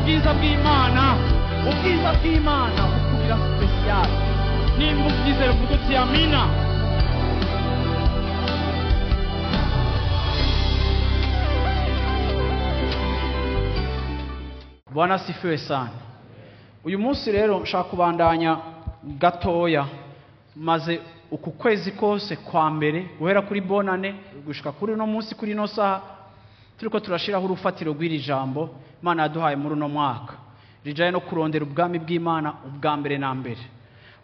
Ubwiza bw'Imana, ubwiza bw'Imana bukugira special. Nimba ubyizera uvuga uti amina. Bwana asifiwe sana. Uyu munsi rero nshaka kubandanya gatoya, maze uku kwezi kose kwa mbere guhera kuri bonane gushika kuri uno munsi kuri ino saha turiko turashiraho urufatiro rw'iri jambo Imana yaduhaye muri uno mwaka rijaye no kurondera ubwami bw'Imana ubwa mbere na mbere.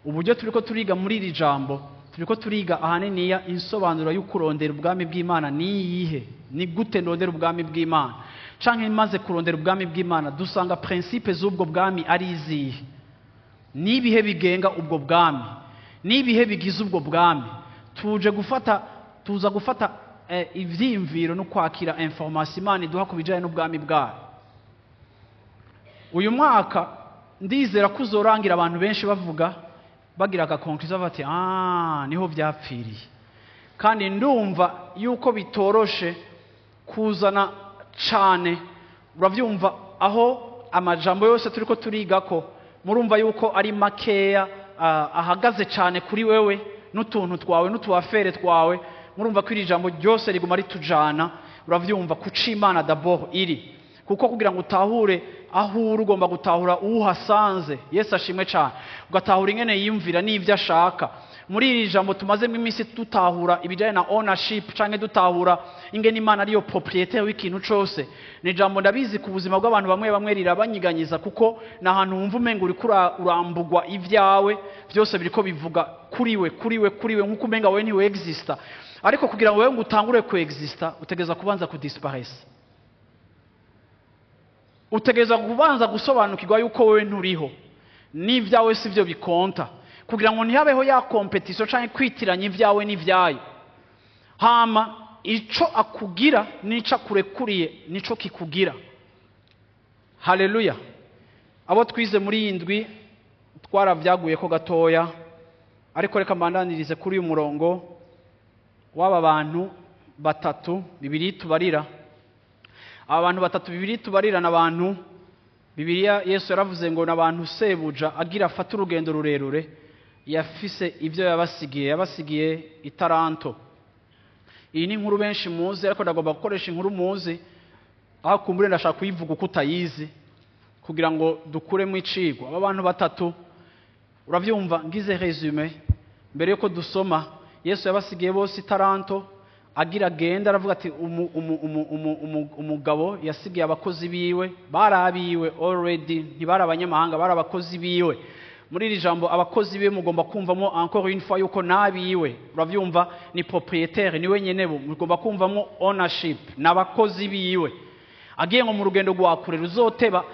Uburyo turiko turiga muri iri jambo, turiko turiga ahaniniya insobanuro y'ukurondera ubwami bw'Imana ni iyihe, ni gute ndondera ubwami bw'Imana, canke maze kurondera ubwami bw'Imana dusanga principe z'ubwo bwami ari izihe, nibihe bigenga ubwo bwami, nibihe bigize ubwo bwami. Tuje gufata, tuza gufata ivyiyumviro no kwakira information Imana iduha ku bijanye n'ubwami bwayo. Uyu mwaka ndizera ko uzorangira abantu benshi bavuga bagira aka conclusion bati niho vyapfiriye. Kandi ndumva yuko bitoroshe kuzana cane, uravyumva aho amajambo yose turiko turiga ko murumva yuko ari makeya, ahagaze cane kuri wewe n'utuntu twawe n'utuafere twawe. Murumva ko iri jambo ryose riguma ritujana, uravyumva kuca Imana d'abord iri, kuko kugira ngo utahure aho uri ugomba gutahura uhasanze. Yesu ashimwe cyane, ugatahura ingene yiyumvira n'ivyo ashaka. Muri iri jambo tumazemo iminsi dutahura ibijanye na ownership, canke dutahura ingene Imana ariyo propriétaire w'ikintu cose. Ni jambo ndabizi ku buzima bw'abantu bamwe bamwe rirabanyiganyiza, kuko na hantu wumva umenga uriko urambugwa ivyawe byose biriko bivuga kuriwe kuriwe kuriwe, nkuko umenga wewe ntiwe exista. Ariko kugira ngo wewe ngo utangure ku exista utegeza kubanza ku disparaisse, utegeza kubanza gusobanukirwa yuko wewe nturiho n'ivyawe sivyo bikonta, kugira ngo ntihabeho ya competition canke kwitiranya ivyawe n'ivyayo. Hama ico akugira nico akurekuriye nico kikugira. Haleluya. Abo twize muri iyi ndwi twaravyaguye ko gatoya, ariko reka mbandanirize kuri uyu murongo w'aba bantu batatu Bibiliya tubarira. Aba bantu batatu Bibiliya tubarira n'abantu Bibiliya Yesu yaravuze ngo n'abantu sebuja agira afata urugendo rurerure yafise ivyo yabasigiye, yabasigiye itaranto. Iyi ni inkuru benshi muzi, ariko ndagomba gukoresha inkuru muzi aho kumbure ndashaka kuyivuga uko utayizi kugira ngo dukuremo icigwa. Aba bantu batatu uravyumva, ngize resume mbere yuko dusoma. Yesu yabasigiye bose itaranto, agira agenda aravuga ati umugabo yasigiye abakozi biwe, barabiwe already, ntibari abanyamahanga, bari abakozi biwe. Muri iri jambo abakozi biwe mugomba kumvamo encore une fois yuko nabiwe, uravyumva ni propriétaire, ni wenyene bo, mugomba kumvamo ownership, nabakozi biwe. Agiye ngo mu rugendo rwa kure ruzoteba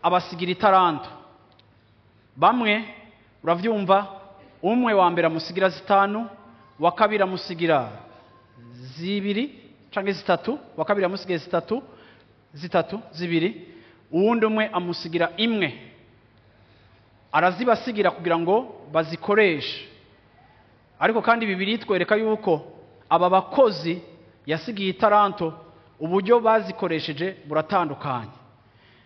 abasigira itaranto. Bamwe uravyumva, umwe wa mbere amusigira 5, wa kabiri amusigira 2 canke 3, wa kabiri amusigira 3 2, uwundi umwe amusigira 1. Arazibasigira kugira ngo bazikoreshe. Ariko kandi Bibiliya itwereka yuko aba bakozi yasigiye itaranto uburyo bazikoresheje buratandukanye.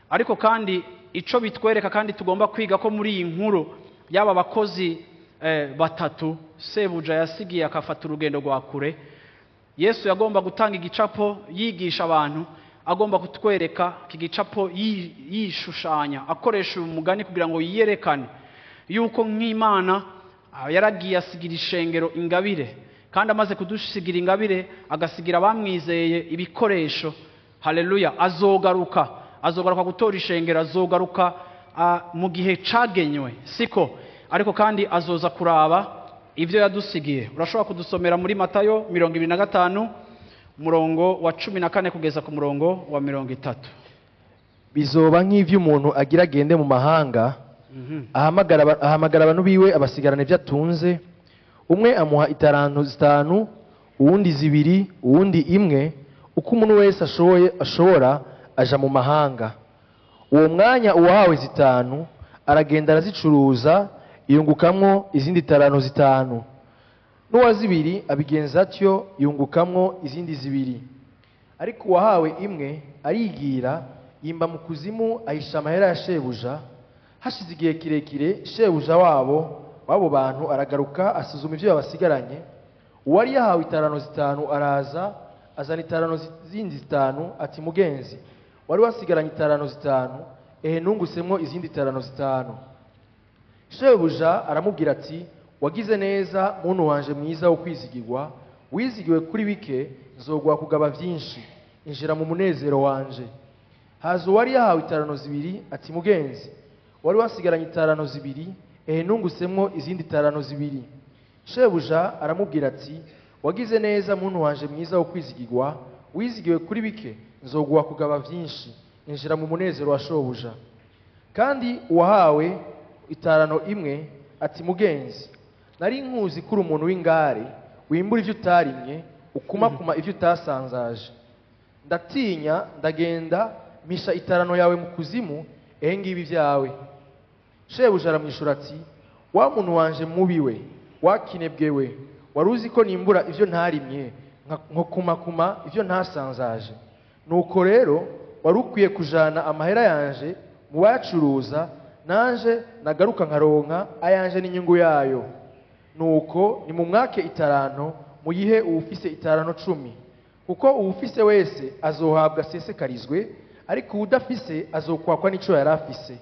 Ariko kandi ico bitwereka kandi tugomba kwiga ko muri iyi nkuru y'aba bakozi batatu sebuja yasigiye akafata urugendo rwa kure, Yesu yagomba gutanga igicapo yigisha abantu, agomba kutwereka iki gicapo yishushanya akoresha umugani kugira ngo yiyerekane yuko nk'Imana yaragiye asigira ishengero ingabire, kandi amaze kudusigira ingabire agasigira abamwizeye ibikoresho. Haleluya. Azogaruka, azogaruka gutora ishengero, azogaruka mu gihe cagenywe, siko? Ariko kandi azoza kuraba ivyo yadusigiye. Urashobora kudusomera muri Matayo 25 murongo wa 14 kugeza ku murongo wa 30. Bizoba nk'ivyo umuntu agira agende mu mahanga, ahamagara abantu biwe abasigarana ivyo atunze. Umwe amuha itaranto 5, uwundi 2, uwundi 1, uko umuntu wese ashobora aja mu mahanga. Uwo mwanya uwahawe 5 aragenda arazicuruza, yungukamwo izindi taranto 5. N'uwa 2 abigenza atyo, yungukamwo izindi 2. Ariko uwahawe 1 arigira, Yimba mu kuzimu, ahisha amahera ya shebuja. Hashize igihe kirekire, shebuja wabo w'abo bantu aragaruka, asuzuma ibyo yabasigaranye. Uwari yahawe itarano 5 araza, azana itarano zindi 5, ati: "Mugenzi, wari wasigaranye itarano 5, ehe nungusemwo izindi tarano 5." Shebuja aramubwira ati: "Wagize neza, muntu wanje mwiza wo kwizigirwa. Wizigiwe kuri bike, nzoguha kugaba byinshi. Injira mu munezero wanje." Haza uwari yahawe itarano 2, ati: "Mugenzi, wari wasigaranye itarano 2, ehe nungusemwo izindi tarano 2." Shebuja aramubwira ati: "Wagize neza, muntu wanje mwiza wo kwizigirwa. Wizigiwe kuri bike, nzoguha kugaba byinshi. Injira mu munezero wa shobuja." Kandi uwahawe itarano 1 ati: "Mugenzi, nari nkuzi kuri umuntu w'ingare, wimbura ibyo utarimye, ukumakuma ibyo utasanzaje. Ndatinya, ndagenda mpisha itarano yawe mu kuzimu. Ehe ngibi ibyawe." Shebuja aramwishura ati: "Wa muntu wanje mubi we, wakinebwe we, wari uzi ko nimbura ibyo ntarimye, nkokumakuma ibyo ntasanzaje. Nuko rero wari ukwiye kujana amahera yanje mu bayacuruza, nanje nagaruka nkaronka ayanje n'inyungu yayo. Nuko nimumwake itaranto, muyihe uwufise itarano 10, kuko uwufise wese azohabwa asesekarizwe, ariko uwudafise azokwakwa n'ico yari afise.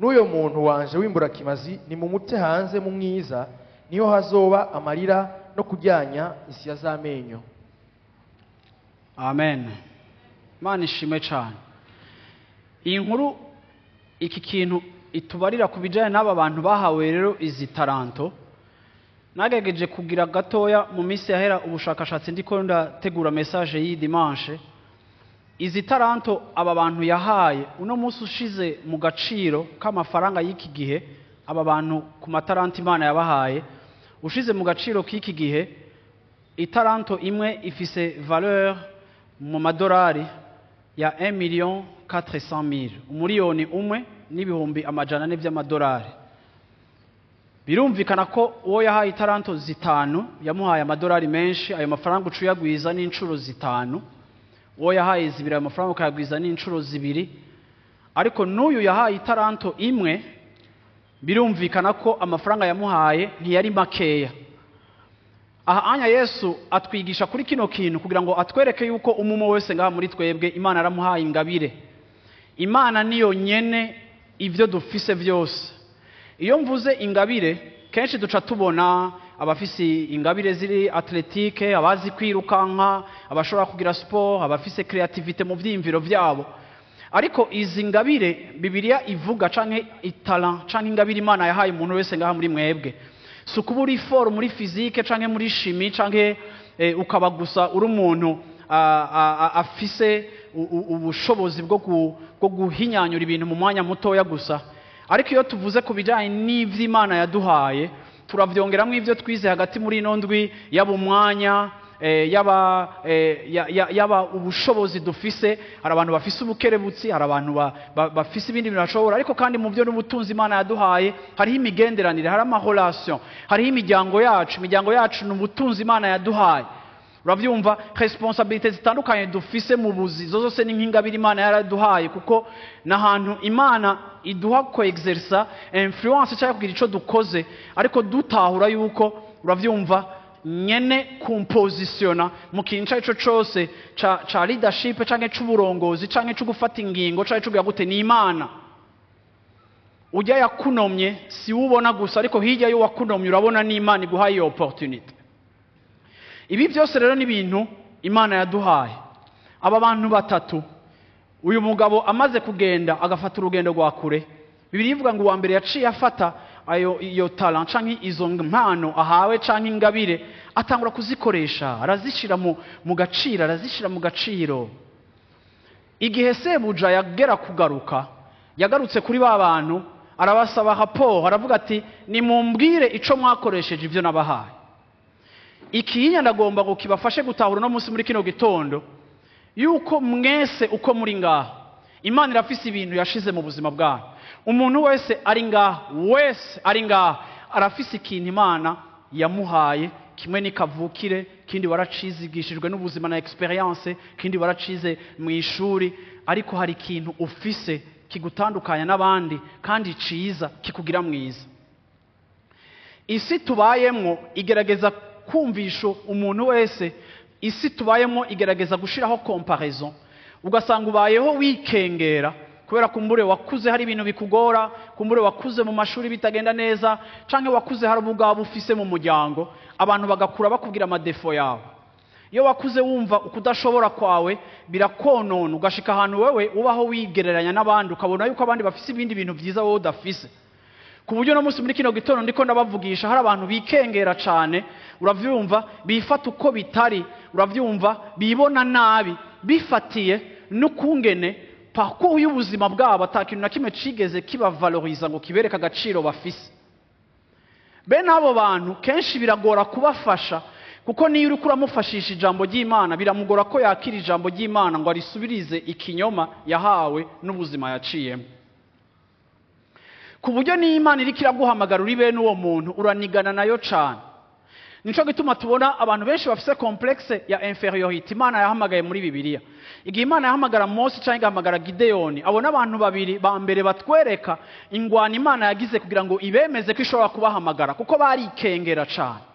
N'uyo muntu wanje w'imburakimazi nimumute hanze mu mwiza, niho hazoba amarira no kuryanya insya z'amenyo." Amen. Imana ishimwe cyane. Iyi nkuru, iki kintu itubarira ku bijyanye n'aba bantu bahawe rero izi taranto, nagerageje kugira gatoya mu minsi yahera ubushakashatsi ndiko ndategura message y'iyi dimanche. Izi taranto aba bantu yahaye, uno munsi ushize mu gaciro k'amafaranga y'iki gihe, aba bantu ku mataranto Imana yabahaye, ushize mu gaciro k'iki gihe, itaranto imwe ifise valeur mu madolari ya 1 million 400 mille, 1,400,000 by'amadolari. Birumvikana ko uwo yahaye itaranto 5 yamuhaye amadolari menshi. Ayo mafaranga uca uyagwiza n'inshuro 5. Uwo yahaye 2, ayo mafaranga ukayagwiza n'inshuro 2. Ariko n'uyu yahaye itaranto 1, birumvikana ko amafaranga yamuhaye ntiyari makeya. Aha anya Yesu atwigisha kuri kino kintu kugira ngo atwereke yuko umumo wese ngaha muri twebwe Imana yaramuhaye ingabire. Imana niyo nyene ivyo dufise vyose. Iyo mvuze ingabire, kenshi duca tubona abafise ingabire ziri athlétique, abazi kwirukanka, abashobora kugira sport, abafise créativité mu vyiyumviro vyabo. Ariko izi ngabire Bibiliya ivuga, canke italent canke ingabire Imana yahaye umuntu wese ngaha muri mwebwe, si ukuba uri fort muri physique canke muri chimie, canke ukaba gusa uri umuntu afise ubushobozi bwo guhinyanyura ibintu mu mwanya mutoya gusa. Ariko iyo tuvuze ku bijyanye n'ivy'Imana yaduhaye, turavyongeramwo ivyo twize hagati muri ino ndwi, yaba umwanya, yaba ubushobozi dufise. Hari abantu bafise ubukerebutsi, hari abantu bafise ibindi bintu bashobora. Ariko kandi mu byo n'ubutunzi Imana yaduhaye hariho imigenderanire, hari ama relations, hariho imiryango yacu. Imiryango yacu ni ubutunzi Imana yaduhaye, uravyumva? Responsabilité zitandukanye dufise mu buzi, zo zose ni nk'ingabire Imana yaraduhaye, kuko n'ahantu Imana iduha ko exercer influence cyangwa kugira ico dukoze, ariko dutahura yuko, uravyumva, nyene kumpositiona mu kintu ico arico cose ca leadership canke c'uburongozi canke co gufata ingingo canke co gute, ni Imana. Ujya yakunomye si ubona gusa, ariko hirya y'uwakunomye urabona n'Imana iguhaye iyo opportunité. Ibi byose rero ni ibintu Imana yaduhaye. Aba bantu batatu, uyu mugabo amaze kugenda agafata urugendo rwa kure, Bibiliya ivuga ngo uwa mbere yaciye afata ayo iyo talent canke izo mpano ahawe canke ingabire, atangura kuzikoresha, arazishira mu gaciro, arazishira mu gaciro. Igihe sebuja yagera kugaruka, yagarutse kuri ba bantu, arabasaba rapport, aravuga ati: "Nimumbwire ico mwakoresheje ivyo nabahaye." Ikiyinya ndagomba ngo kibafashe gutahura uno munsi muri kino gitondo yuko mwese uko muri ngaha, Imana irafise ibintu yashize mu buzima bwanyu. Umuntu wese ari ngaha, wese ari ngaha arafise ikintu Imana yamuhaye. Kimwe ni kavukire. Ikindi waracizigishijwe n'ubuzima na expérience. Ikindi waracize mu ishuri. Ariko hari ikintu ufise kigutandukanya n'abandi kandi ciza, kikugira mwiza. Isi tubayemwo igerageza kumvisha umuntu wese, isi tubayemo igerageza gushiraho comparaison, ugasanga ubayeho wikengera kubera kumbure wakuze hari ibintu bikugora, kumbure wakuze mu mashuri bitagenda neza, canke wakuze hari ubugabo ufise mu muryango, abantu bagakura bakubwira ama défauts yawe. Iyo wakuze wumva ukudashobora kwawe, birakonona, ugashika ahantu wewe ubaho wigereranya n'abandi, ukabona yuko abandi bafise ibindi bintu vyiza wowe udafise. Ku buryo no munsi muri kino gitondo ndiko ndabavugisha, hari abantu bikengera cane, uravyumva, bifata uko bitari, uravyumva, bibona nabi bifatiye n'ukungene parcours y'ubuzima bwabo ata kintu na kimwe cigeze kibavaloriza ngo kibereke agaciro bafise. Bene abo bantu kenshi biragora kubafasha, kuko niyo uriko uramufashisha ijambo ry'Imana, biramugora ko yakira ijambo ry'Imana ngo arisubirize ikinyoma yahawe n'ubuzima yaciyemo. Ku buryo niyo Imana iriko iraguhamagara uri bene uwo muntu, uranigana nayo cane. Nico gituma tubona abantu benshi bafise complexe ya infériorité. Imana yahamagaye muri Bibiliya, igihe Imana yahamagara Mose cyangwa igahamagara Gideyoni, abo n'abantu babiri ba mbere batwereka ingwano Imana yagize kugira ngo ibemeze ko ishobora kubahamagara, kuko barikengera cane.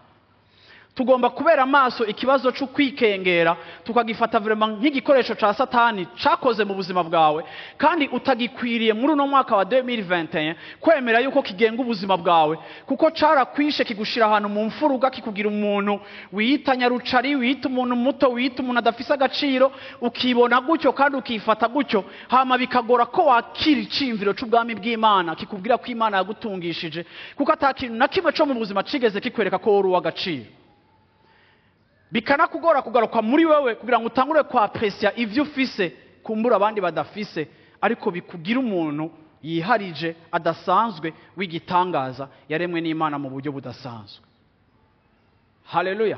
Tugomba kubera amaso ikibazo cyo kwikengera, tukagifata vraiment nk'igikoresho ca Satani cakoze mu buzima bwawe, kandi utagikwiriye muri uno mwaka wa 2021 kwemera yuko kigenga ubuzima bwawe, kuko carakwishe, kigushira ahantu mu mfuruka, kikugira umuntu wiyita nyarucari, wiyita umuntu muto, wiyita umuntu adafise agaciro, ukibona gutyo kandi ukifata gutyo. Hama bikagora ko wakira iciyumviro c'ubwami bw'Imana kikubwira ko Imana yagutungishije, kuko ata kintu na kimwe co mu buzima cigeze kikwereka ko wori uw'agaciro. Bikanakugora kugaruka muri wewe kugira ngo utangure kwapresia ivyo ufise, kumbura abandi badafise, ariko bikugira umuntu yiharije, adasanzwe, w'igitangaza, yaremwe n'Imana mu buryo budasanzwe. Haleluya!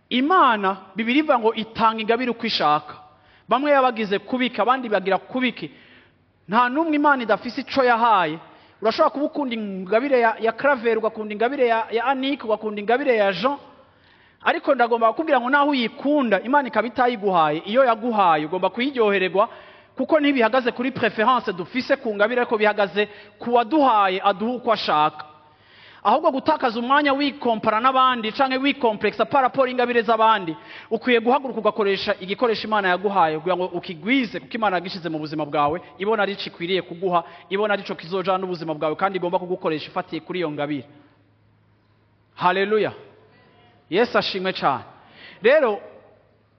Imana, Bibiri ivuga ngo itanga ingabire uko ishaka. Bamwe yabagize kubika, abandi bagira kubiki. Nta n'umwe Imana idafise ico yahaye. Urashobora kuba ukunda ingabire ya Claver, ugakunda ingabire ya Annick, ugakunda ingabire ya Jean, ariko ndagomba kukubwira ngo naho uyikunda, Imana ikaba itayiguhaye, iyo yaguhaye ugomba kuyiryohererwa, kuko ntibihagaze kuri préférence dufise ku ngabire, ariko bihagaze ku waduhaye, aduha uko ashaka. Ahubwo gutakaza umwanya wikompara n'abandi canke wikomplexa par rapport ingabire z'abandi, ukwiye guhaguruka ugakoresha igikoresho Imana yaguhaye kugira ngo ukigwize, kuko Imana yagishize mu buzima bwawe ibona ari ikwiriye kuguha, ibona arico kizojana n'ubuzima bwawe, kandi igomba kugukoresha ifatiye kuri iyo ngabire. Haleluya! Yesu ashimwe cyane. Rero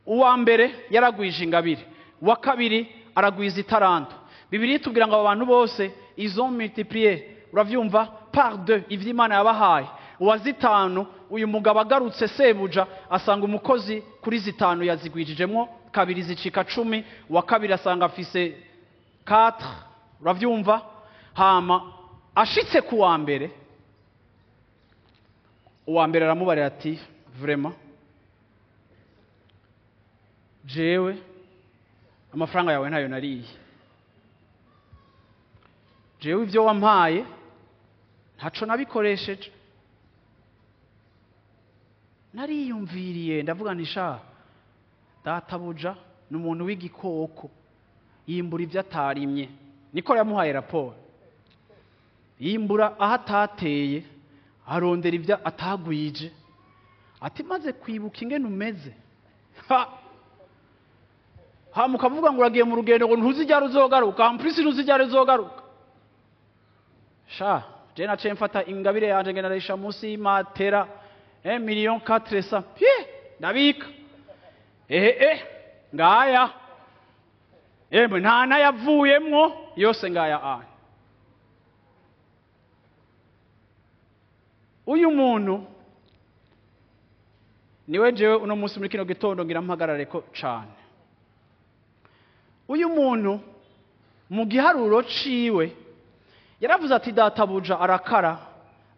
uwa mbere yaragwije ingabire, uwa kabiri aragwiza itaranto. Bibiliya itubwira ngo abo bantu bose, ils ont multiplié, uravyumva, par deux ivyo Imana yabahaye. Uwa zitanu, uyu mugabo agarutse, sebuja, asanga umukozi kuri zitanu yazigwijijemwo kabiri, zicika 10. Uwa kabiri asanga afise 4, uravyumva. Hama ashitse ku wa mbere, uwa mbere aramubarira ati: "Vraiment, jewe amafaranga yawe ntayo nariye, jewe ibyo wampaye ntaco nabikoresheje. Nariyumviriye, ndavuga nti: 'Sha, databuja ni umuntu w'igikoko, yimbura ibyo atarimye.'" Niko yamuhaye raporo. Yimbura aho atateye, arondera ibyo atagwije. Ati: "Maze kwibuka ingene umeze, ha hama ukavuga ngo uragiye mu rugendo, ngo ntuzijyare uzogaruka, ampurisi ntuzijyare uzogaruka. Sha, je naciye mfata ingabire yanje, ngenda ndayisha munsi y'imatera, 1 million 400, pye ndabika. Ehe, ngaya emwe, nta nayavuyemwo yose, ngaya aya." Uyu muntu niwe jewe uno munsi muri kino gitondo ngira mpagarare ko cane. Uyu muntu mu giharuro ciwe yaravuze ati: "Databuja arakara,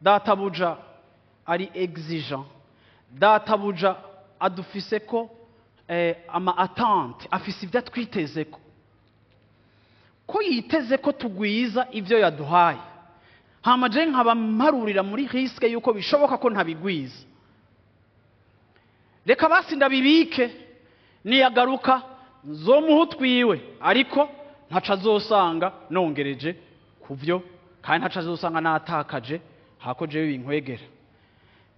databuja ari exigeant, databuja adufise ko ama attente, afise ibyo atwiteze ko yiteze ko tugwiza ibyo yaduhaye." Hama je nkaba mparurira muri risque yuko bishoboka ko ntabigwiza. Reka basi ndabibike, niyagaruka nzomuha utwiwe, ariko ntaca azosanga nongereje kuvyo, kandi ntaca azosanga natakaje, hako jewe binkwegera.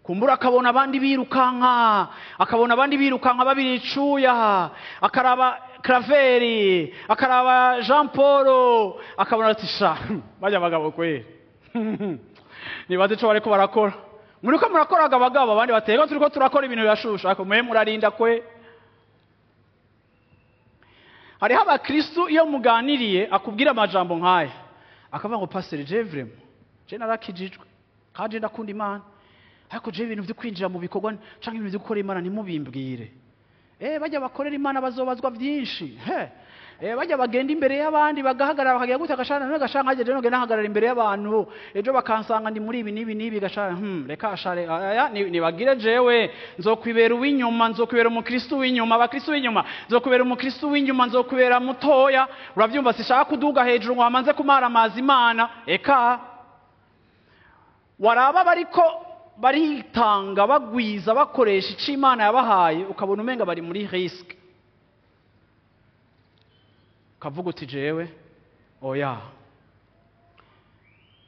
Kumbura akabona abandi birukanka, akabona abandi birukanka babiri icuya, akaraba Kraveri, akaraba Jean Paul, akabona ati sha bajya abagabo kweri, nibaze ico bariko barakora. Muriko murakora abagabo, abandi batego turiko turakora ibintu birashusha, ariko mwe murarinda kwe. Hariho abakristu iyo muganiriye akubwira amajambo nk'aya, akavuga ngo pastor, je vraiment je narakijijwe kandi ndakunda Imana, ariko je ibintu byo kwinjira mu bikorwa canke ibintu byo gukora Imana ntimubimbwire. Bajya bakorera Imana bazobazwa byinshi. He. Bajya bagenda imbere y'abandi bagahagarara bakagira gute, gashana none gashana nkaje je nogenda nhagarara imbere y'abantu ejo bakansanga ndi muri ibi n'ibi n'ibi, gashana reka ashare aya nibagire jewe nzokwibera uw'inyuma, nzokwibera umukristo w'inyuma, abakristo w'inyuma, nzokwibera umukristo w'inyuma, nzokwibera mutoya. Uravyumva, sishaka kuduga hejuru ngo hamanze kumara amazi Imana. Eka waraba bariko baritanga bagwiza bakoresha ico Imana yabahaye, ukabona umenga bari muri risque, ukavuga uti jewe oya.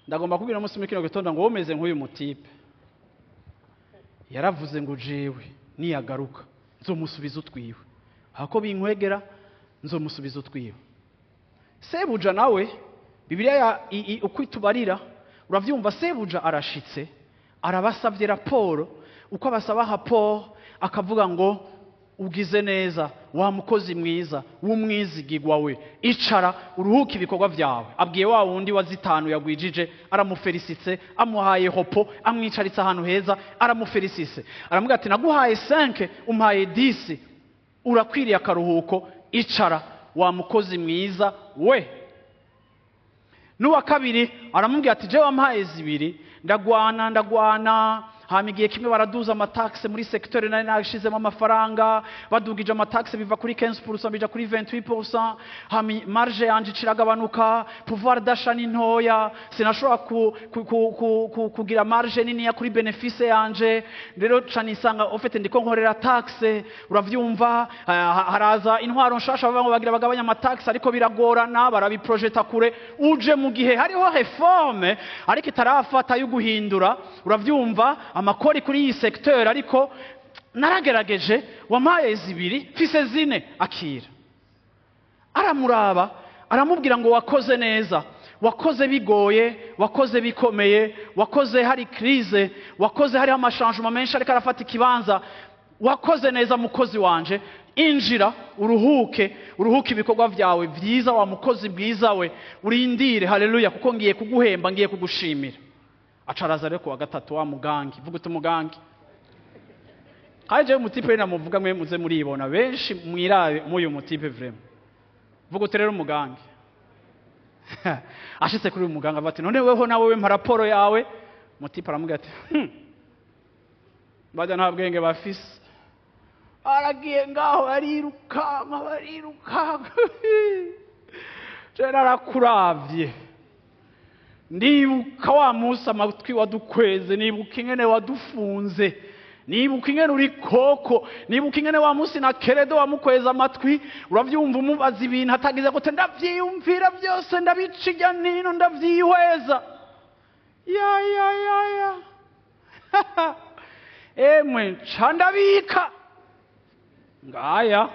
Ndagomba kubwira umunsi muri kino gitondo ngo womeze nk'uyu mutipe yaravuze ngo jewe niyagaruka nzomusubiza utwiwe, hako binkwegera nzomusubiza utwiwe. Sebuja nawe Bibiliya uko itubarira, uravyumva, sebuja arashitse arabasavye raporo. Uko abasaba raporo akavuga ngo ugize neza wa mukozi mwiza w'umwizigirwa we, icara uruhuke ibikorwa vyawe. Abwiye wa wundi wa zitanu yagwijije, aramufelicitse, amuhaye hopo, amwicaritse ahantu heza, aramufelicitse, aramubwira ati naguhaye 5 umpaye 10, urakwiriye akaruhuko, icara wa mukozi mwiza we. N'uwa kabiri aramubwira ati jewe wampaye 2, ndagwana ndagwana, hama igihe kimwe baraduza amataxe muri secteur nari nashizemo amafaranga, badugije amataxe biva kuri 15% bija kuri 28%, hama marge yanje iciragabanuka, pouvoir d'achat ni ntoya, sinashobora kugira marge nini ya kuri bénéfice yanje, rero ca nisanga au fait ndiko nkorera taxe. Uravyumva, haraza intwaro nshasha bavuga ngo bagira bagabanya amataxe, ariko biragorana, barabiprojeta kure, uje mu gihe hariho réforme ariko itarafata yo guhindura, uravyumva, amakori kuri iyi secteur, ariko naragerageje, wampaye 2 mfise 4, akira. Aramuraba aramubwira ngo wakoze neza, wakoze bigoye, wakoze bikomeye, wakoze hari crise, wakoze hariho amachangement menshi ariko arafata ikibanza, wakoze neza mukozi wanje, injira uruhuke, uruhuke ibikorwa vyawe vyiza wa mukozi bwiza we, urindire, haleluya, kuko ngiye kuguhemba, ngiye kugushimira. Acaraza rero kuwa gatatu wa mugangi, vuga uti mugangi. Kandi jewe mutipe namuvuga mwe muze muribona benshi mwirabe muyu mutipe vraiment. Vuga uti rero mugangi. Ashitse kuri uyu muganga avuga ati none weho nawe we mpa raporo yawe. Mutipe aramubwira ati bajya nta bwenge bafise. Aragiye ngaho arirukanka barirukanka. Je narakuravye. Ndibuka wa munsi amatwi wadukweze, nibuka ingene wadufunze, nibuka ingene uri koko, nibuka ingene wa munsi na Keredo wamukweza amatwi, uravyumva umubaza ibintu atagize gute, ndavyiyumvira byose ndabica irya nino ndavyihweza. Ya ya ya ya. Emwe nca ndabika. Ngaya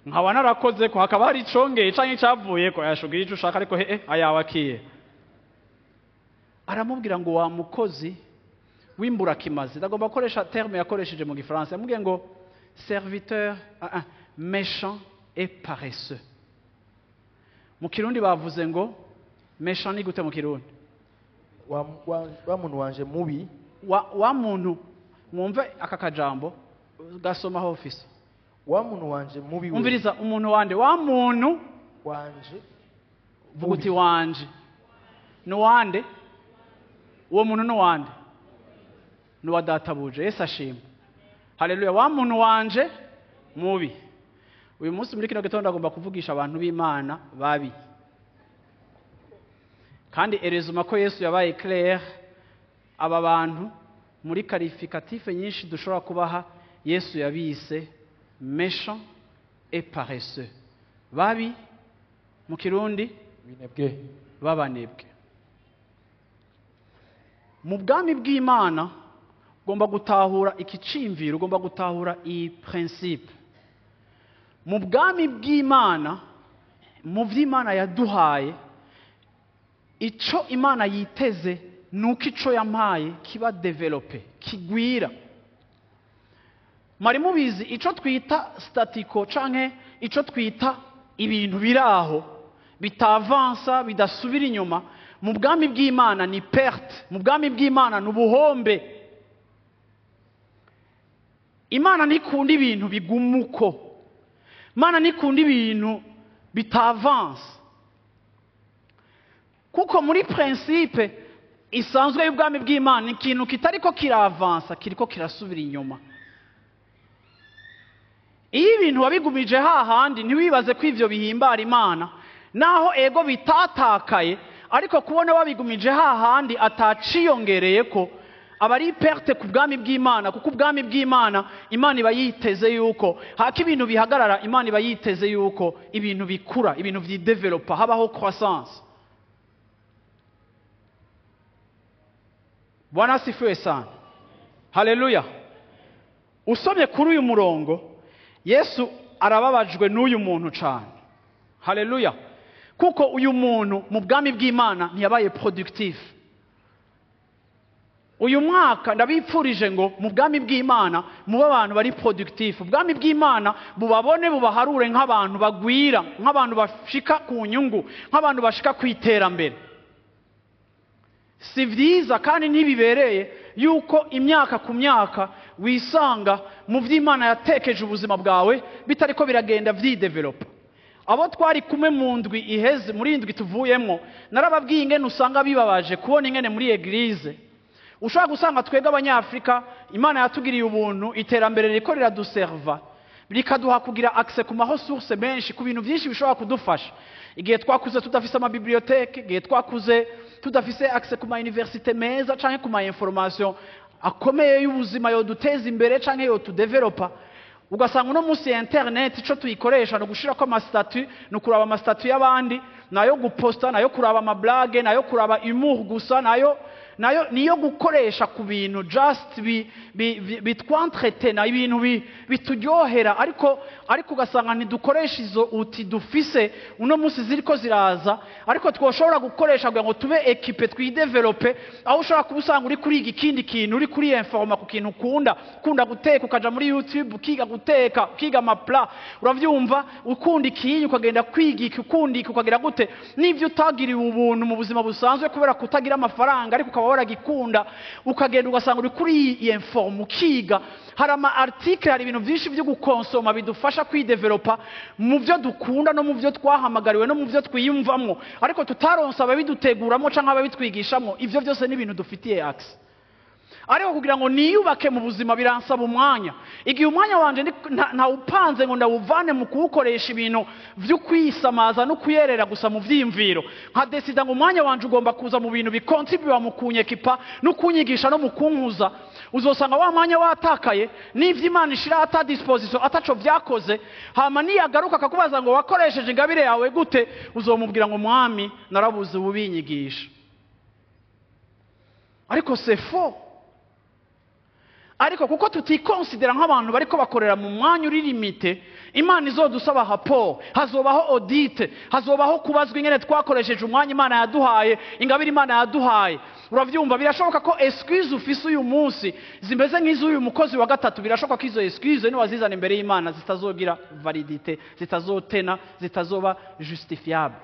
nkaba narakoze ko hakaba hari icongeye canke icavuye ko yashugira ico ushaka, ariko he ayawe akiye. Aramubwira ngo wa mukozi w'imburakimazi, ndagomba gukoresha terme yakoresheje mu gifaransa, yamubwiye ngo serviteur méchant et paresseux. Mu kirundi bavuze ngo méchant ni gute mu kirundi? Wa muntu wanje mubi. Wa muntu, mwumve aka kajambo gasoma ho office. Wa muntu wanje mubi we. Umviriza, umuntu wande, wa muntu wanje vuga uti wanje. Ni wande? Uwo muntu ni wande? Ni wa databuja. Yesu ashimwe. Haleluya. Wa muntu wanje mubi. Uyu munsi muri kino gitondo agomba kuvugisha abantu b'Imana babi. Kandi heureusement ko Yesu yabaye clair. Aba bantu, muri qualificatif nyinshi dushobora kubaha, Yesu yabise méchant et paresseux, babi mu Kirundi. Binebwe. B'abanebwe. Mu bwami bw'Imana ugomba gutahura iki cimviro, ugomba gutahura iyi principe. Mu bwami bw'Imana, mu vy'Imana yaduhaye, ico Imana yiteze nuko ico yampaye kiba développé, kigwira. Mwari mubizi, ico twita statu quo canke ico twita ibintu biraho bitavansa, bidasubira inyuma, mu bwami bw'Imana ni perte. Mu bwami bw'Imana ni ubuhombe. Imana ntikunda ibintu biguma uko. Imana ntikunda ibintu bitavansa, kuko muri principe isanzwe y'ubwami bw'Imana, ikintu kitariko kiravansa kiriko kirasubira inyuma. Iyo ibintu wabigumije hahandi, ntiwibaze ko ivyo bihimbara Imana. Naho ego bitatakaye, ariko kubona wabigumije hahandi ataciyongereye ko, aba ari perte ku bwami bw'Imana, kuko ubwami bw'Imana, Imana iba yiteze yuko haka ibintu bihagarara. Imana iba yiteze yuko ibintu bikura, ibintu vyidevelopa, habaho croissance. Bwana asifiwe sana, haleluya. Usomye kuri uyu murongo, Yesu arababajwe n'uyu muntu cyane, haleluya, kuko uyu muntu mu bwami bw'Imana ntiyabaye productif. Uyu mwaka ndabipfurije ngo mu bwami bw'Imana mube abantu bari productif. Ubwami bw'Imana bubabone, bubaharure nk'abantu bagwira, nk'abantu bashika ku nyungu, nk'abantu bashika ku iterambere. Si byiza kandi ntibibereye yuko imyaka ku myaka wisanga mu by'Imana yatekeje ubuzima bwawe bitariko biragenda vyidevelopa. Abo twari kumwe mu ndwi iheze, muri indwi tuvuyemo, narababwiye ingene usanga bibabaje kubona ingene muri église ushobora gusanga twebwe Abanyafurika, Imana yatugiriye ubuntu, iterambere ririko riraduserva, rikaduha kugira accès ku ma ressources menshi, ku bintu byinshi bishobora kudufasha. Igihe twakuze tudafise ama bibliothèques, igihe twakuze tudafise accès ku ma université meza canke ku ma information akomeye y'ubuzima yoduteza imbere canke yotudevelopa, ugasanga uno munsi internet ico tuyikoresha ni ugushirako ama statuts, ni ukuraba ama statuts y'abandi, nayo guposta, nayo kuraba ama blagues, nayo kuraba humour gusa, nayo niyo gukoresha ku bintu just bitwentretena, ibintu bituryohera. Ariko ugasanga ntidukoresha izo outils dufise uno munsi ziriko ziraza, ariko twoshobora gukoresha kugira ngo tube équipés, twidevelope. Aho ushobora kuba usanga uri kuriga ikindi kintu, uri kuri informa ku kintu ukunda, ukunda guteka, ukaja muri YouTube ukiga guteka, ukiga ama plats, uravyumva? Ukunda ikinyi, ukagenda kwiga iki, ukunda iki, ukagira gute. N'ivyo utagiriwe ubuntu mu buzima busanzwe kubera kutagira amafaranga, ariko ukaba waragikunda, ukagenda ugasanga uri kuri iyi informe, ukiga. Hari ama article, hari ibintu byinshi byo gukonsoma bidufasha kwidevelopa mu byo dukunda no mu byo twahamagariwe no mu byo twiyumvamwo, ariko tutaronsa ababiduteguramo canke ababitwigishamo. Ivyo byose ni ibintu dufitiye accès, ariko kugira ngo niyubake mu buzima biransaba umwanya. Igihe umwanya wanje ntawupanze ngo ndawuvane mu kuwukoresha ibintu vyo kwisamaza no kuyerera gusa mu vyiyumviro, nkadesida ngo umwanya wanje ugomba kuza mu bintu bikontribuwa mu kunyekipa no kunyigisha no mu kunkuza, uzosanga wa mwanya watakaye n'ivyo Imana ishira à ta disposition ataco vyakoze. Hama niyagaruka akakubaza ngo wakoresheje ingabire yawe gute, uzomubwira ngo mwami, narabuze ubinyigisha. Ariko c'est faux. Ariko kuko tutikonsidera nk'abantu bariko bakorera mu mwanya uri limité, Imana izodusaba rapport, hazobaho audit, hazobaho kubazwa ingene twakoresheje umwanya Imana yaduhaye, ingabire Imana yaduhaye, uravyumva? Birashoboka ko excuse ufise uyu munsi zimeze nk'iz'uyu mukozi wa gatatu. Birashoboka ko izo excuse niwazizana imbere y'Imana zitazogira validité, zitazotena, zitazoba justifiable.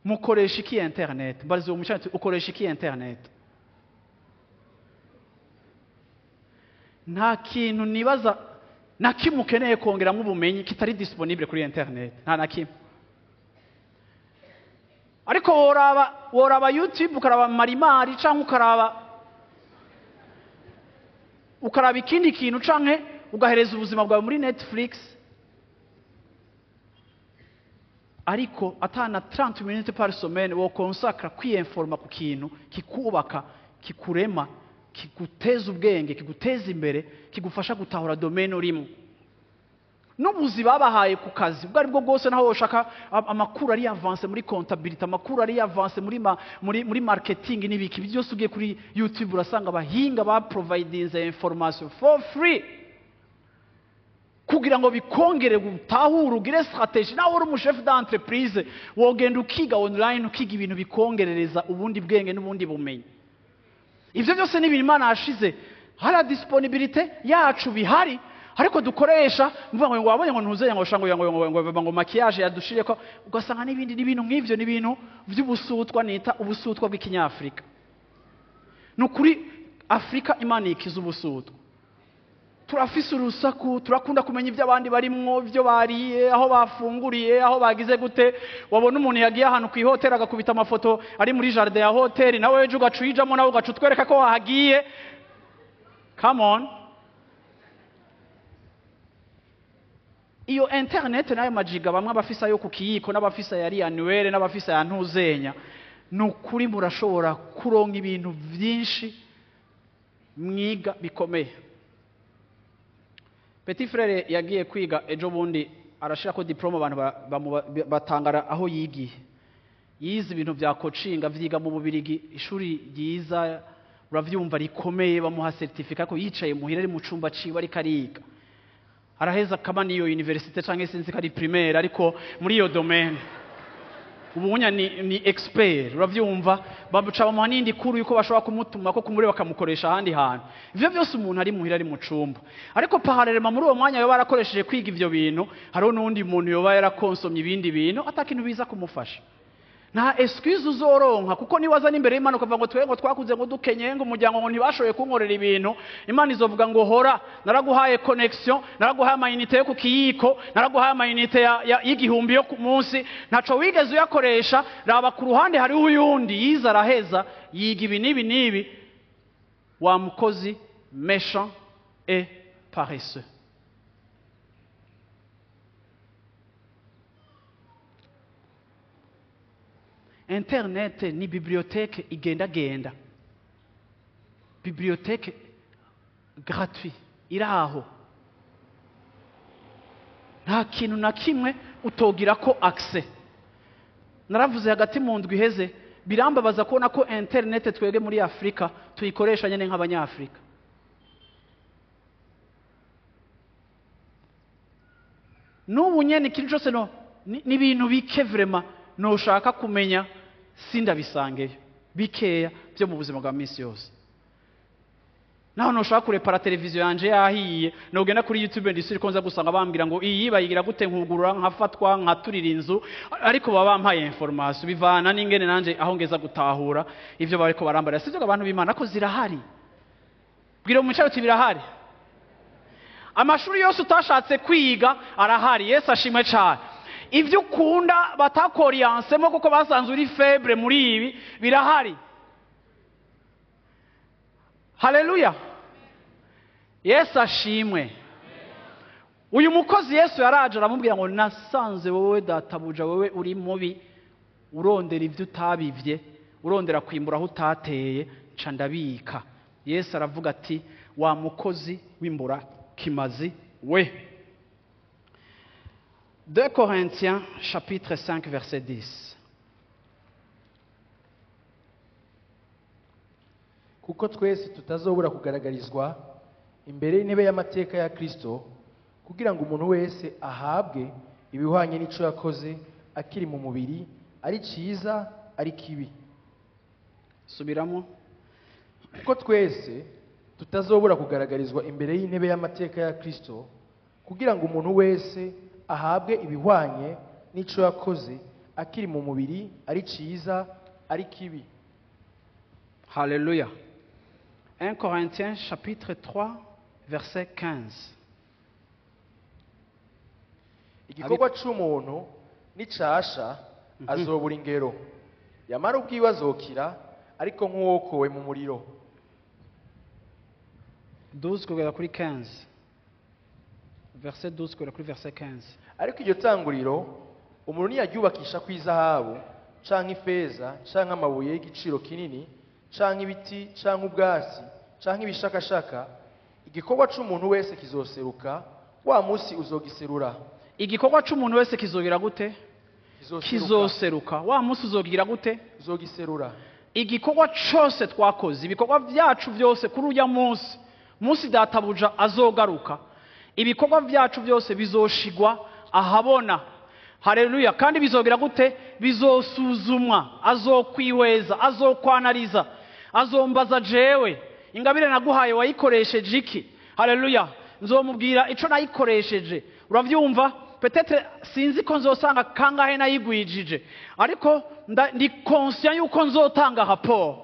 Mukoresha iki internet? Mbariza uwo mucana, ukoresha iki internet? Nta kintu nibaza na kimwe ukeneye kongeramo ubumenyi kitari disponible kuri internet, nta na kimwe. Ariko woraba YouTube, ukaraba marimari, canke ukaraba ikindi kintu, canke ugahereza ubuzima bwawe muri Netflix. Ariko atana 30 minutes par semaine wo consacra kwiinforma ku kintu kikubaka, kikurema, kiguteza ubwenge, kiguteza imbere, kigufasha gutahura domaine urimo. N'ubuzi babahaye ku kazi ubwo aribwo bwose, naho woshaka amakuru ari avancé muri comptabilité, amakuru ari avancé muri marketing n'ibiki byose, ugiye kuri YouTube urasanga abahinga ba providinze information for free kugira ngo bikongere gutahura, ugire stratégie. Nawe uri umuchef d'entreprise, wogenda ukiga online, ukiga ibintu bikongerereza ubundi bwenge n'ubundi bumenyi. Ibyo byose ni ibintu Imana yashize hari disponibilité yacu, bihari, ariko dukoresha mvuga ngo wabonye ngo ntuzeye ngo ngo ngo ngo ngo ngo maquillage yadushire ko, ugasanga n'ibindi n'ibintu nk'ivyo, n'ibintu by'ubusutwa, nita ubusutwa bw'ikinyafrika. Ni ukuri, Afrika Imana ikiza ubusutwa. Turafise urusaku, turakunda kumenya ibyo abandi barimwo, ibyo bariye, aho bafunguriye, aho bagize gute. Wabona umuntu yagiye ahantu ku ihoteli, agakubita amafoto ari muri jardin ya hoteli, nawe ejo ugaca uyijamo, nawe ugaca utwereka ko wahagiye. Come on, iyo internet n'ayo majiga, bamwe abafisa yo ku kiyiko n'abafisa yari annuelle n'abafisa ya ntuzenya, ni ukuri murashobora kuronka ibintu byinshi mwiga bikomeye. Petit frère yagiye kwiga ejo bundi, arashira ko diplôme, abantu batangara aho yigiye. Yize ibintu bya coaching, avyiga mu Bubirigi, ishuri ryiza, uravyumva, rikomeye. Bamuha certificat ko yicaye muhira, ari mu cumba ciwe, ariko ariga, araheza kama niyo université canke sinzi ko ari primaire, ariko muri iyo domaine ubunya ni expert, uravyumva. Bamuca bamuha n'indi kuru yuko bashobora kumutuma ko kumure bakamukoresha ahandi hantu. Ivyo byose umuntu ari muhira, ari mu cumba. Ariko parallèlement muri uwo mwanya yoba yarakoresheje kwiga ivyo bintu, hariho n'uwundi muntu yoba yarakonsomye ibindi bintu atakintu biza kumufasha. Nta excuse uzoronka, kuko niwaza n'imbere y'Imana ukavuga ngo twe ngo twakuze ngo dukenye, ngo umuryango ngo ntibashoboye kunkorera ibintu, Imana izovuga ngo hora naraguhaye connexion, naraguhaye amaunité yo ku kiyiko, naraguhaye amaunité y'igihumbi yo ku munsi, ntaco wigeze uyakoresha. Raba ku ruhande, hariho uyundi yize araheza, yiga ibi n'ibi n'ibi. Wa mukozi méchant et paresseux. Internet ni bibliothèque igendagenda, bibliothèque gratuit iri aho, nta kintu na kimwe utogira ko accès. Naravuze hagati mu ndwi iheze, birambabaza kubona ko internet twebwe muri Afurika tuyikoresha nyine nk'Abanyafurika. N'ubu nyene ikintu cyose no ni ibintu bike vraiment nushaka kumenya sindabisangeyo, bikeya byo mu buzima bwa minsi yose. Naho nushaka kurepara televiziyo yanje yahiye, nogenda kuri YouTube, ndisuri ko nza gusanga bambwira ngo iyi bayigira gute, nkugurura, nkafatwa, nkaturira inzu, ariko baba bampaye information bivana n'ingene nanje aho ngeza gutahura ivyo bariko barambarira. Sivyo, abantu b'Imana, ko zirahari? Bwira mu uti birahari. Amashuri yose utashatse kwiga arahari. Yesu ashimwe cyane. Ibyo ukunda batakoriyansemo kuko basanze uri faible muri ibi, birahari. Haleluya, Yesu ashimwe. Uyu mukozi Yesu yaraje aramubwira ngo nasanze wowe databuja, wowe uri mubi, urondera ibyo utabivye, urondera kwimbura aho utateye, nca ndabika. Yesu aravuga ati wa mukozi w'imbura kimazi we. 2 Corinthiens chapitre 5 verset 10. Kuko twese tutazobura kugaragarizwa imbere y'intebe y'amateka ya Kristo, kugira ngo umuntu wese ahabwe ibihwanye n'ico yakoze akiri mu mubiri, ari ciza ari kibi. Subiramo. Kuko twese tutazobura kugaragarizwa imbere y'intebe y'amateka ya Kristo, kugira ngo umuntu wese ahabwe ibihwanye n'ico yakoze akiri mu mubiri, ari ciza ari kibi. Alléluia. 1 Corinthiens chapitre 3 verset 15. Igikorwa c'umuntu nicasha, azobura ingero, yamara ubwiwe azokira, ariko nk'uwokowe mu muriro. 12 kugera kuri 15. Verset 12 kugera kuri verset 15. Ariko iryo tanguriro Umuntu niyaryubakisha kw'izahabu canke ifeza canke amabuye y'igiciro kinini canke ibiti canke ubwatsi canke ibishakashaka, igikorwa c'umuntu wese kizoseruka, wa munsi uzogiserura. Igikorwa c'umuntu wese kizogira gute? Kizoseruka. Kizoseruka. Wa munsi uzogira gute? Uzogiserura. Igikorwa cose twakoze, ibikorwa vyacu vyose, kuri urya munsi, munsi databuja azogaruka, ibikorwa vyacu byose bizoshigwa ahabona. Haleluya! Kandi bizogira gute? Bizosuzumwa. Azokwihweza, azokwanariza, azombaza jewe: "Ingabire naguhaye wayikoresheje iki?" Haleluya! Nzomubwira ico nayikoresheje. Uravyumva? Peut-être sinzi ko nzosanga kangahe nayigwijije, ariko ndi conscient yuko nzotanga rapport.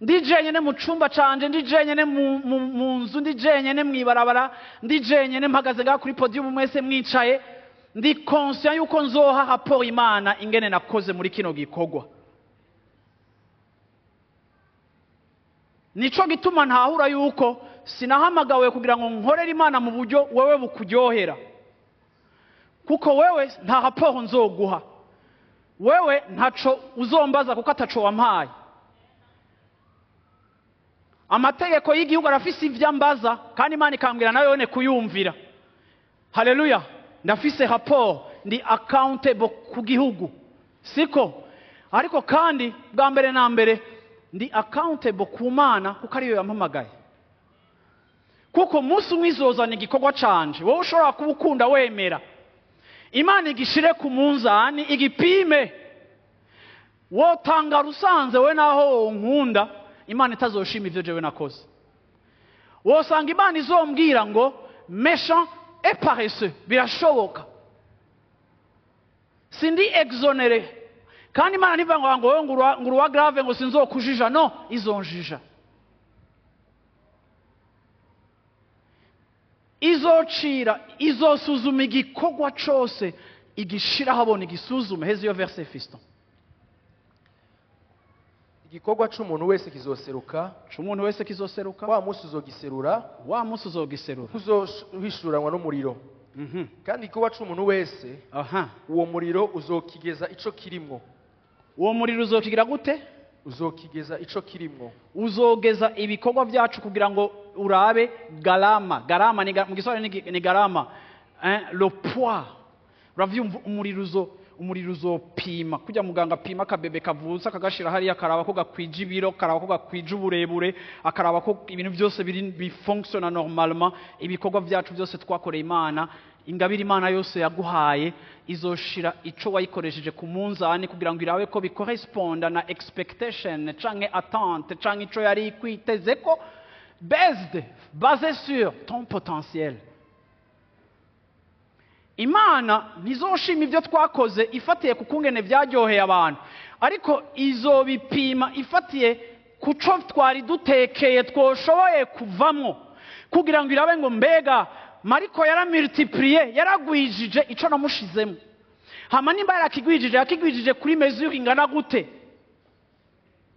Ndi jenyene mu cumba canje, ndi jenyene mu nzu, ndi jenyene mw'ibarabara, ndi jenyene mpagaze ngaha kuri podium mwese mwicaye, ndi conscient yuko nzoha rapport Imana ingene nakoze muri kino gikorwa. Nico gituma ntahura yuko sinahamagawe kugira ngo nkorere Imana mu buryo wewe bukuryohera, kuko wewe nta rapport nzoguha, wewe ntaco uzombaza kuko ataco wampaye. Amategeko y'igihugu arafise ivyo ambaza, kandi Imana ikambwira nayo yone kuyumvira. Haleluya! Ndafise rapport, ndi accountable ku gihugu, siko? Ariko kandi bwa mbere na mbere ndi accountable ku Mana, kuko ariyo yampamagaye. Kuko umunsi umwe izozana igikorwa canje wowe ushobora kuba ukunda wemera, Imana igishire ku munzani igipime. Wotanga rusanze we naho wonkunda, Imana itazoshima ivyo jewe nakoze. Wosanga Imana izombwira ngo "méchant et paresseux". Birashoboka, sindi exonéré. Kandi Imana ntivuga ngo wowe ngo uruwa grave, ngo sinzokujija. No, izonjija, izocira, izosuzuma igikorwa cose, igishira ahabona, igisuzume. Heza iyo verset, fiston. Igikorwa c'umuntu wese kizoseruka. C'umuntu wese kizoseruka. Wa munsi uzogiserura. Wa munsi uzogiserura. Uzohishuranwa n'umuriro. Kandi igikorwa c'umuntu wese, uwo muriro uzokigeza ico kirimwo. Uwo muriro uzokigira gute? Uzokigeza ico kirimwo. Uzogeza ibikorwa byacu kugira ngo urabe garama. Garama ni mu Giswahili ni garama, hein, le poids. Uravyumva? Umuriro uzopima kujya muganga apima akabebe kavutse, akagashira hariya, akaraba ko gakwije ibiro, akaraba ko gakwije uburebure, akaraba ko ibintu byose biri bifonctionna normalement. Ibikorwa byacu byose twakoreye Imana, ingabire Imana yose yaguhaye, izoshira ico wayikoresheje ku munzani kugira ngo irabe ko bicorresponda na expectation canke attente canke ico yari ikwiteze ko, basé sur ton potentiel. Imana ntizoshima ibyo twakoze ifatiye ku kungene byaryoheye abantu, ariko izobipima ifatiye ku co twari dutekeye twoshoboye kuvamwo, kugira ngo irabe ngo mbega Mariko yaramultipliye, yaragwijije ico namushizemo? Hama nimba yarakigwijije, yakigwijije kuri mesure ingana gute?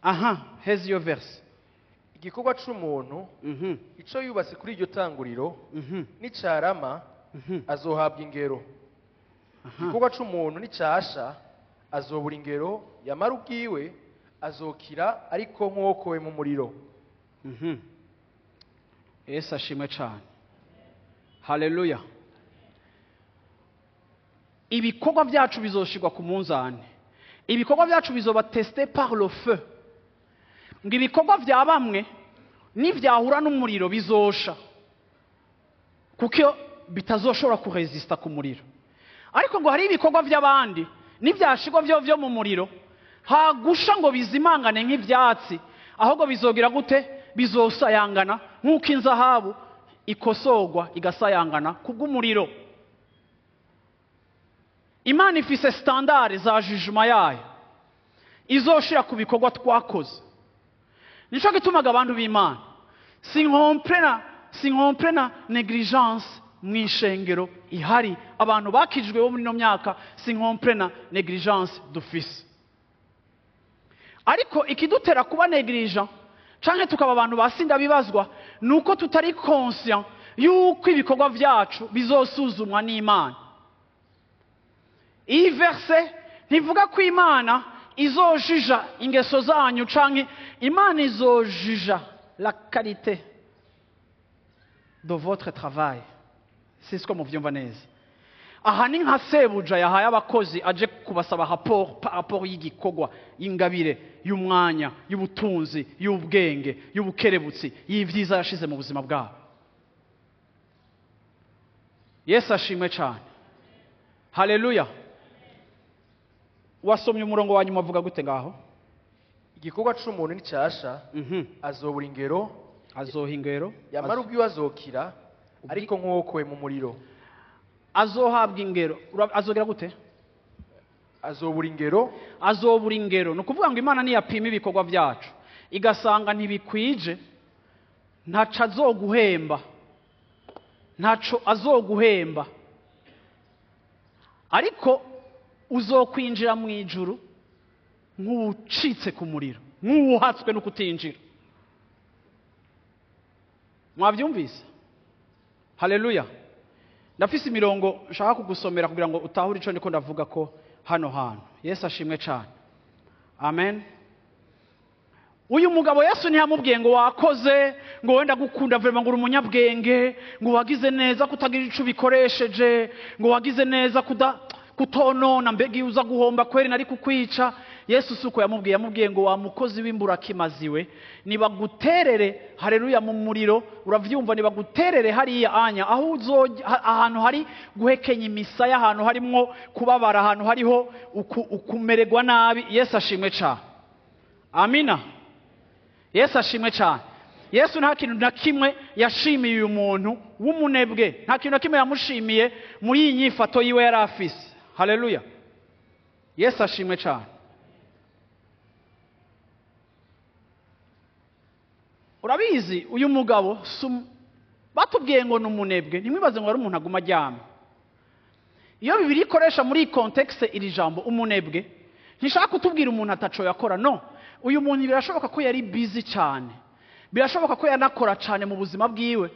Aha, heza iyo verse. Igikorwa c'umuntu, ico yubatse kuri iryo tanguriro, nicarama, azohabwa ingero. Igikorwa c'umuntu nicasha, azobura ingero, yamara ubwiwe azokira, ariko nk'uwokowe mu muriro. Yesu ashimwe cane. Haleluya! Ibikorwa byacu bizoshirwa ku munzani, ibikorwa byacu bizoba testé par le feu. Ngo ibikorwa vya bamwe nivyahura n'umuriro bizosha, kuko iyo bitazoshobora kuresista ku muriro. Ariko ngo hari ibikorwa by'abandi nivyashirwa vyo mu muriro, hagusha ngo bizimangane nk'ivyatsi, ahubwo bizogira gute? Bizosayangana nk'uko inzahabu ikosorwa igasayangana kubw'umuriro. Imana ifise standard za jugement yayo izoshira ku bikorwa twakoze. Nico gitumaga abantu b'Imana sincomprena négligence mw'ishengero ihari. Abantu bakijwe bo muri ino myaka, sincomprena négligence dufise. Ariko ikidutera kuba négligent canke tukaba abantu basinda bibazwa, nuko tutari conscient yuko ibikorwa vyacu bizosuzumwa n'Imana. Iyi verset ntivuga ko Imana izojija ingeso zanyu, canke Imana izojija la qualité de votre travail. Sinzi ko muvyumva neza. Aha ni nka sebuja yahaye abakozi, aje kubasaba rapport par rapport y'igikorwa, y'ingabire, y'umwanya, y'ubutunzi, y'ubwenge, y'ubukerebutsi, y'ivyiza yashize mu buzima bwabo. Yesu ashimwe cyane. Haleluya. Wasomye umurongo wa nyuma, avuga gute ngaho? Igikorwa c'umuntu nicasha, azobura ingero. Azoha ingero. Yamara ubwiwe azokira, ariko nk'uwokowe mu muriro. Azohabwa ingero. Azogira gute? Azobura ingero. Azobura ingero. Ni ukuvuga ngo Imana niyapima ibikorwa byacu igasanga ntibikwije, ntaco azoguhemba, ntaco azoguhemba, ariko uzokwinjira mu ijuru nk'ucitse ku muriro, nk'uwuhatswe no kutinjira. Mwabyumvise? Haleluya. Ndafise imirongo nshaka kugusomera kugira ngo utahure ico ndiko ndavuga ko hano hantu. Yesu ashimwe cyane. Amen. Uyu mugabo, Yesu ntiyamubwiye ngo wakoze, ngo wenda gukunda vraiment, ngo uri umunyabwenge, ngo wagize neza kutagira ico ubikoresheje, ngo wagize neza kuda kutonona, mbega iyo uza guhomba kweri nari kukwica. Yesu si uko yamubwiye. Yamubwiye ngo wa mukozi w'imburakimaziwe, nibaguterere, haleluya, mu muriro. Uravyumva? Nibaguterere hariya anya aho uzojya, ahantu hari guhekenya imisaya, ahantu harimwo kubabara, ahantu hariho ukumererwa nabi. Yesu ashimwe cyane. Amina. Yesu ashimwe cyane. Yesu nta kintu na kimwe yashimiye uyu muntu w'umunebwe, nta kintu na kimwe yamushimiye muri iyi nyifato yiwe yari afise. Haleluya. Yesu ashimwe cyane. Urabizi, uyu mugabo batubwiye ngo ni umunebwe. Ntimwibaze ngo ari umuntu aguma aryamye. Iyo Bibiliya ikoresha muri iyi contexte iri jambo umunebwe, ntishaka kutubwira umuntu ataco yakora. No, uyu muntu birashoboka ko yari busy cyane, birashoboka ko yanakora cyane mu buzima bwiwe,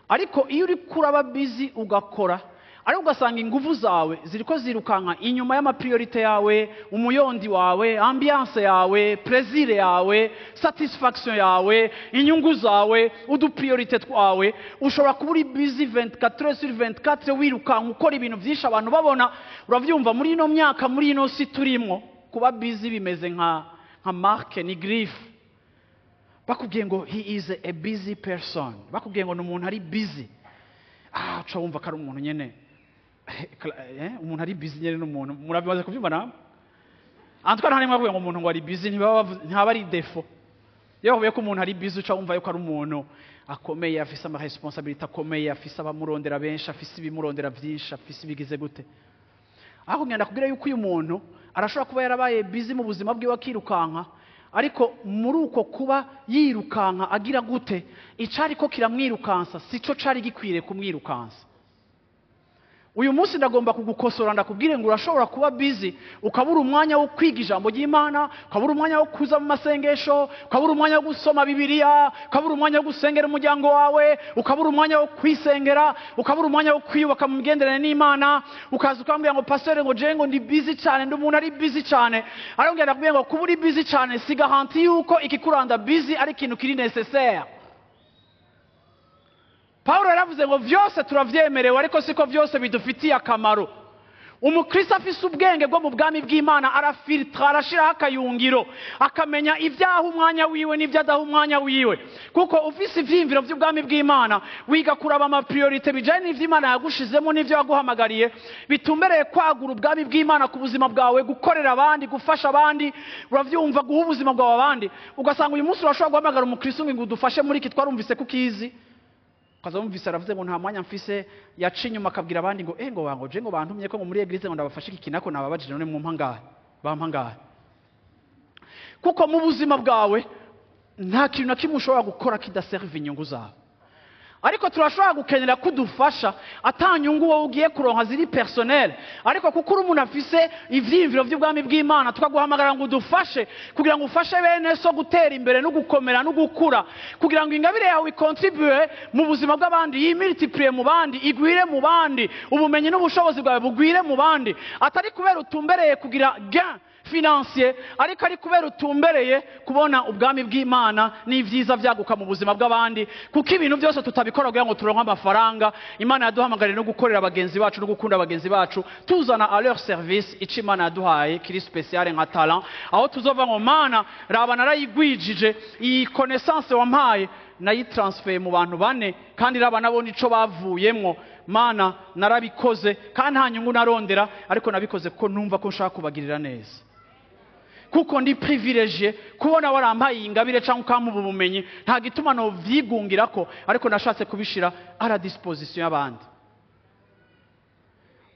ariko iyo uri kuraba busy ugakora, ariko ugasanga ingufu zawe ziriko zirukanka inyuma y'ama priorités yawe, umuyondi wawe, ambiance yawe, plaisir yawe, satisfaction yawe, inyungu zawe, udu priorités twawe, ushobora kuba uri busy 24 heures sur 24, wirukanka, ukora ibintu byinshi abantu babona. Uravyumva, muri ino myaka, muri ino si turimwo, kuba busy bimeze nka marque, ni griffe. Bakubwiye ngo he is a busy person, bakubwiye ngo ni umuntu ari busy, uca wumva ko ari umuntu nyene, umuntu ari busy nyene n'umuntu murabimaze kubyumva namwe. En tout cas, nta nimwe bakubwiye ngo umuntu ngo ari busy, ntibaba ari défaut. Iyo bakubwiye ko umuntu ari busy, uca wumva yuko ari umuntu akomeye, afise ama responsabilités akomeye, afise abamurondera benshi, afise ibimurondera byinshi, afise ibigize gute. Aho ngenda kubwira yuko uyu muntu arashobora kuba yarabaye busy mu buzima bwiwe, akirukanka, ariko muri uko kuba yirukanka agira gute, icari ko kiramwirukansa sico cari gikwiriye kumwirukansa. Uyu munsi ndagomba kugukosora, ndakubwire ngo urashobora kuba busy ukabura umwanya wo kwiga ijambo ry'Imana, ukabura umwanya wo kuza mu masengesho, ukabura umwanya wo gusoma Bibiliya, ukabura umwanya wo gusengera umuryango wawe, ukabura umwanya wo kwisengera, ukabura umwanya wo kwiyubaka mu migenderanire n'Imana, ukaza ukambwira ngo pasteur, ngo je ngo ndi busy cyane, ndi umuntu ari busy cyane. Ariko ngenda ndakubwira ngo kuba uri busy cyane si garantie yuko ikikuranda busy ari ikintu kiri nécessaire. Pawulo yaravuze ngo vyose turavyemerewe, ariko siko vyose bidufitiye akamaro. Umukristo afise ubwenge bwo mu bwami bw'Imana arafiltra, arashiraho akayungiro, akamenya ibyaha umwanya wiwe n'ibyo adaha umwanya wiwe, kuko ufise ivyiyumviro by'ubwami bw'Imana wiga kuraba ama priorités bijanye n'ivy'Imana yagushizemo n'ivyo yaguhamagariye bitumbereye kwagura ubwami bw'Imana ku buzima bwawe, gukorera abandi, gufasha abandi, uravyumva, guha ubuzima bwawe abandi. Ugasanga uyu munsi urashobora guhamagara umukristo ngo udufashe muri iki, twarumvise ko ukizi, ukaza wumvise aravuze ngo nta mwanya mfise. Yaca inyuma akabwira abandi ngo ngo bango je ngo bantumye ko ngo muri église ngo ndabafashe iki kinako, nababajije none mumpa ngahe, bampa ngahe? Kuko mu buzima bwawe nta kintu na kimwe ushobora gukora kidaserva inyungu zawe. Ariko turashobora gukenera kudufasha atanyungu wowe ugiye kuronka ziri personnel, ariko kuko uri umuntu afise ivyiyumviro vy'ubwami bw'Imana, tukaguhamagara ngo udufashe kugira ngo ufashe bene so gutera imbere no gukomera no gukura, kugira ngo ingabire yawe ikontribue mu buzima bw'abandi, yimultiplie mu bandi, igwire mu bandi, ubumenyi n'ubushobozi bwawe bugwire mu bandi, atari kubera utumbereye kugira gain financier, ariko ari kubera utumbereye kubona ubwami bw'Imana n'ivyiza vyaguka mu buzima bw'abandi. Kuko ibintu byose tutabikora kugira ngo turonke amafaranga, Imana yaduhamagariye no gukorera bagenzi bacu no gukunda bagenzi bacu, tuzana à leur service ico Imana yaduhaye kiri spécial nka talent, aho tuzova ngo Mana raba narayigwijije iyi connaissance wampaye, nayitransfeye mu bantu bane, kandi raba nabo nico bavuyemwo. Mana narabikoze kandi nta nyungu narondera, ariko nabikoze kuko numva ko nshaka kubagirira neza, kuko ndi privilégié kubona warampaye iyi ngabire cyangwa ukampa ubumenyi, nta gituma no vyigungirako, ariko nashatse kubishira à la disposition y'abandi.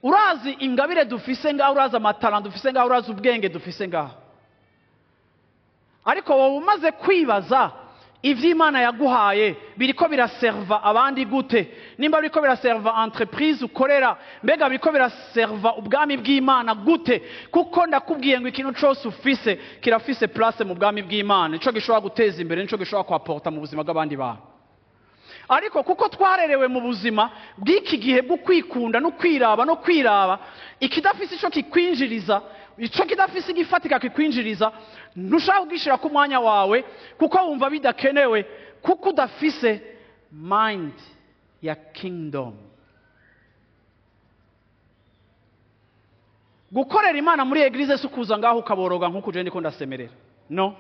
Urazi ingabire dufise ngaho, urazi amatalent dufise ngaho, urazi ubwenge dufise ngaho, ariko wowe umaze kwibaza ivy'Imana yaguhaye biriko biraserva abandi gute? Nimba biriko biraserva entreprise ukorera, mbega biriko biraserva ubwami bw'Imana gute? Kuko ndakubwiye ngo ikintu cose ufise kirafise place mu bwami bw'Imana, nico gishobora guteza imbere, nico gishobora kuaporta mu buzima bw'abandi bantu. Ariko kuko twarerewe mu buzima bw'iki gihe bwo kwikunda no kwiraba no kwiraba, ikidafise ico kikwinjiriza, ico kidafise igifatika kikwinjiriza, ntushaka kugishira ku mwanya wawe kuko wumva bidakenewe, kuko udafise mind ya kingdom. Gukorera Imana muri eglise si ukuza ngaho ukaboroga nk'uko uje ndiko ndasemerera. No.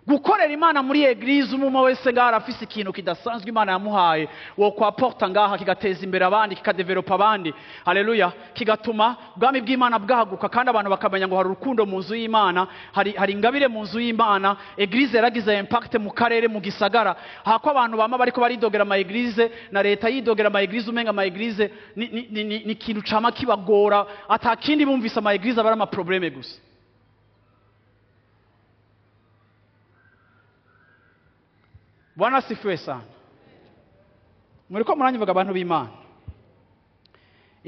Gukorera Imana muri eglise, umwe wese ngaho arafise ikintu kidasanzwe Imana yamuhaye, wo kwaporta ngaha kigateza imbere abandi, kikadevelopa abandi. Haleluya, kigatuma ubwami bw'Imana bwaguka, kandi abantu bakamenya ngo hari urukundo mu nzu y'Imana, hari ingabire mu nzu y'Imana. Eglise yaragize impact mu karere, mu gisagara. Hako abantu bama bariko baridogera ama eglise, na leta yidogera ama eglise, umenga ama eglise ni kintu cama kibagora, atakindi bumvise ama eglise abari ama probleme gusa. Bwana asifiwe sana. Muriko muranyivuga abantu b'Imana.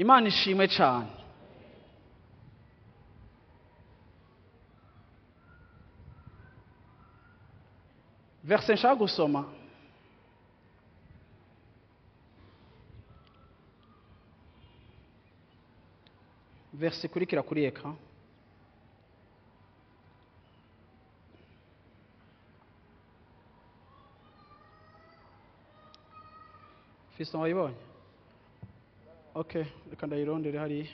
Imana ishimwe cyane. Verse nshaka gusoma verse ikurikira kuri écran. Fiston wayibonye? Okay, reka ndayirondere hariya.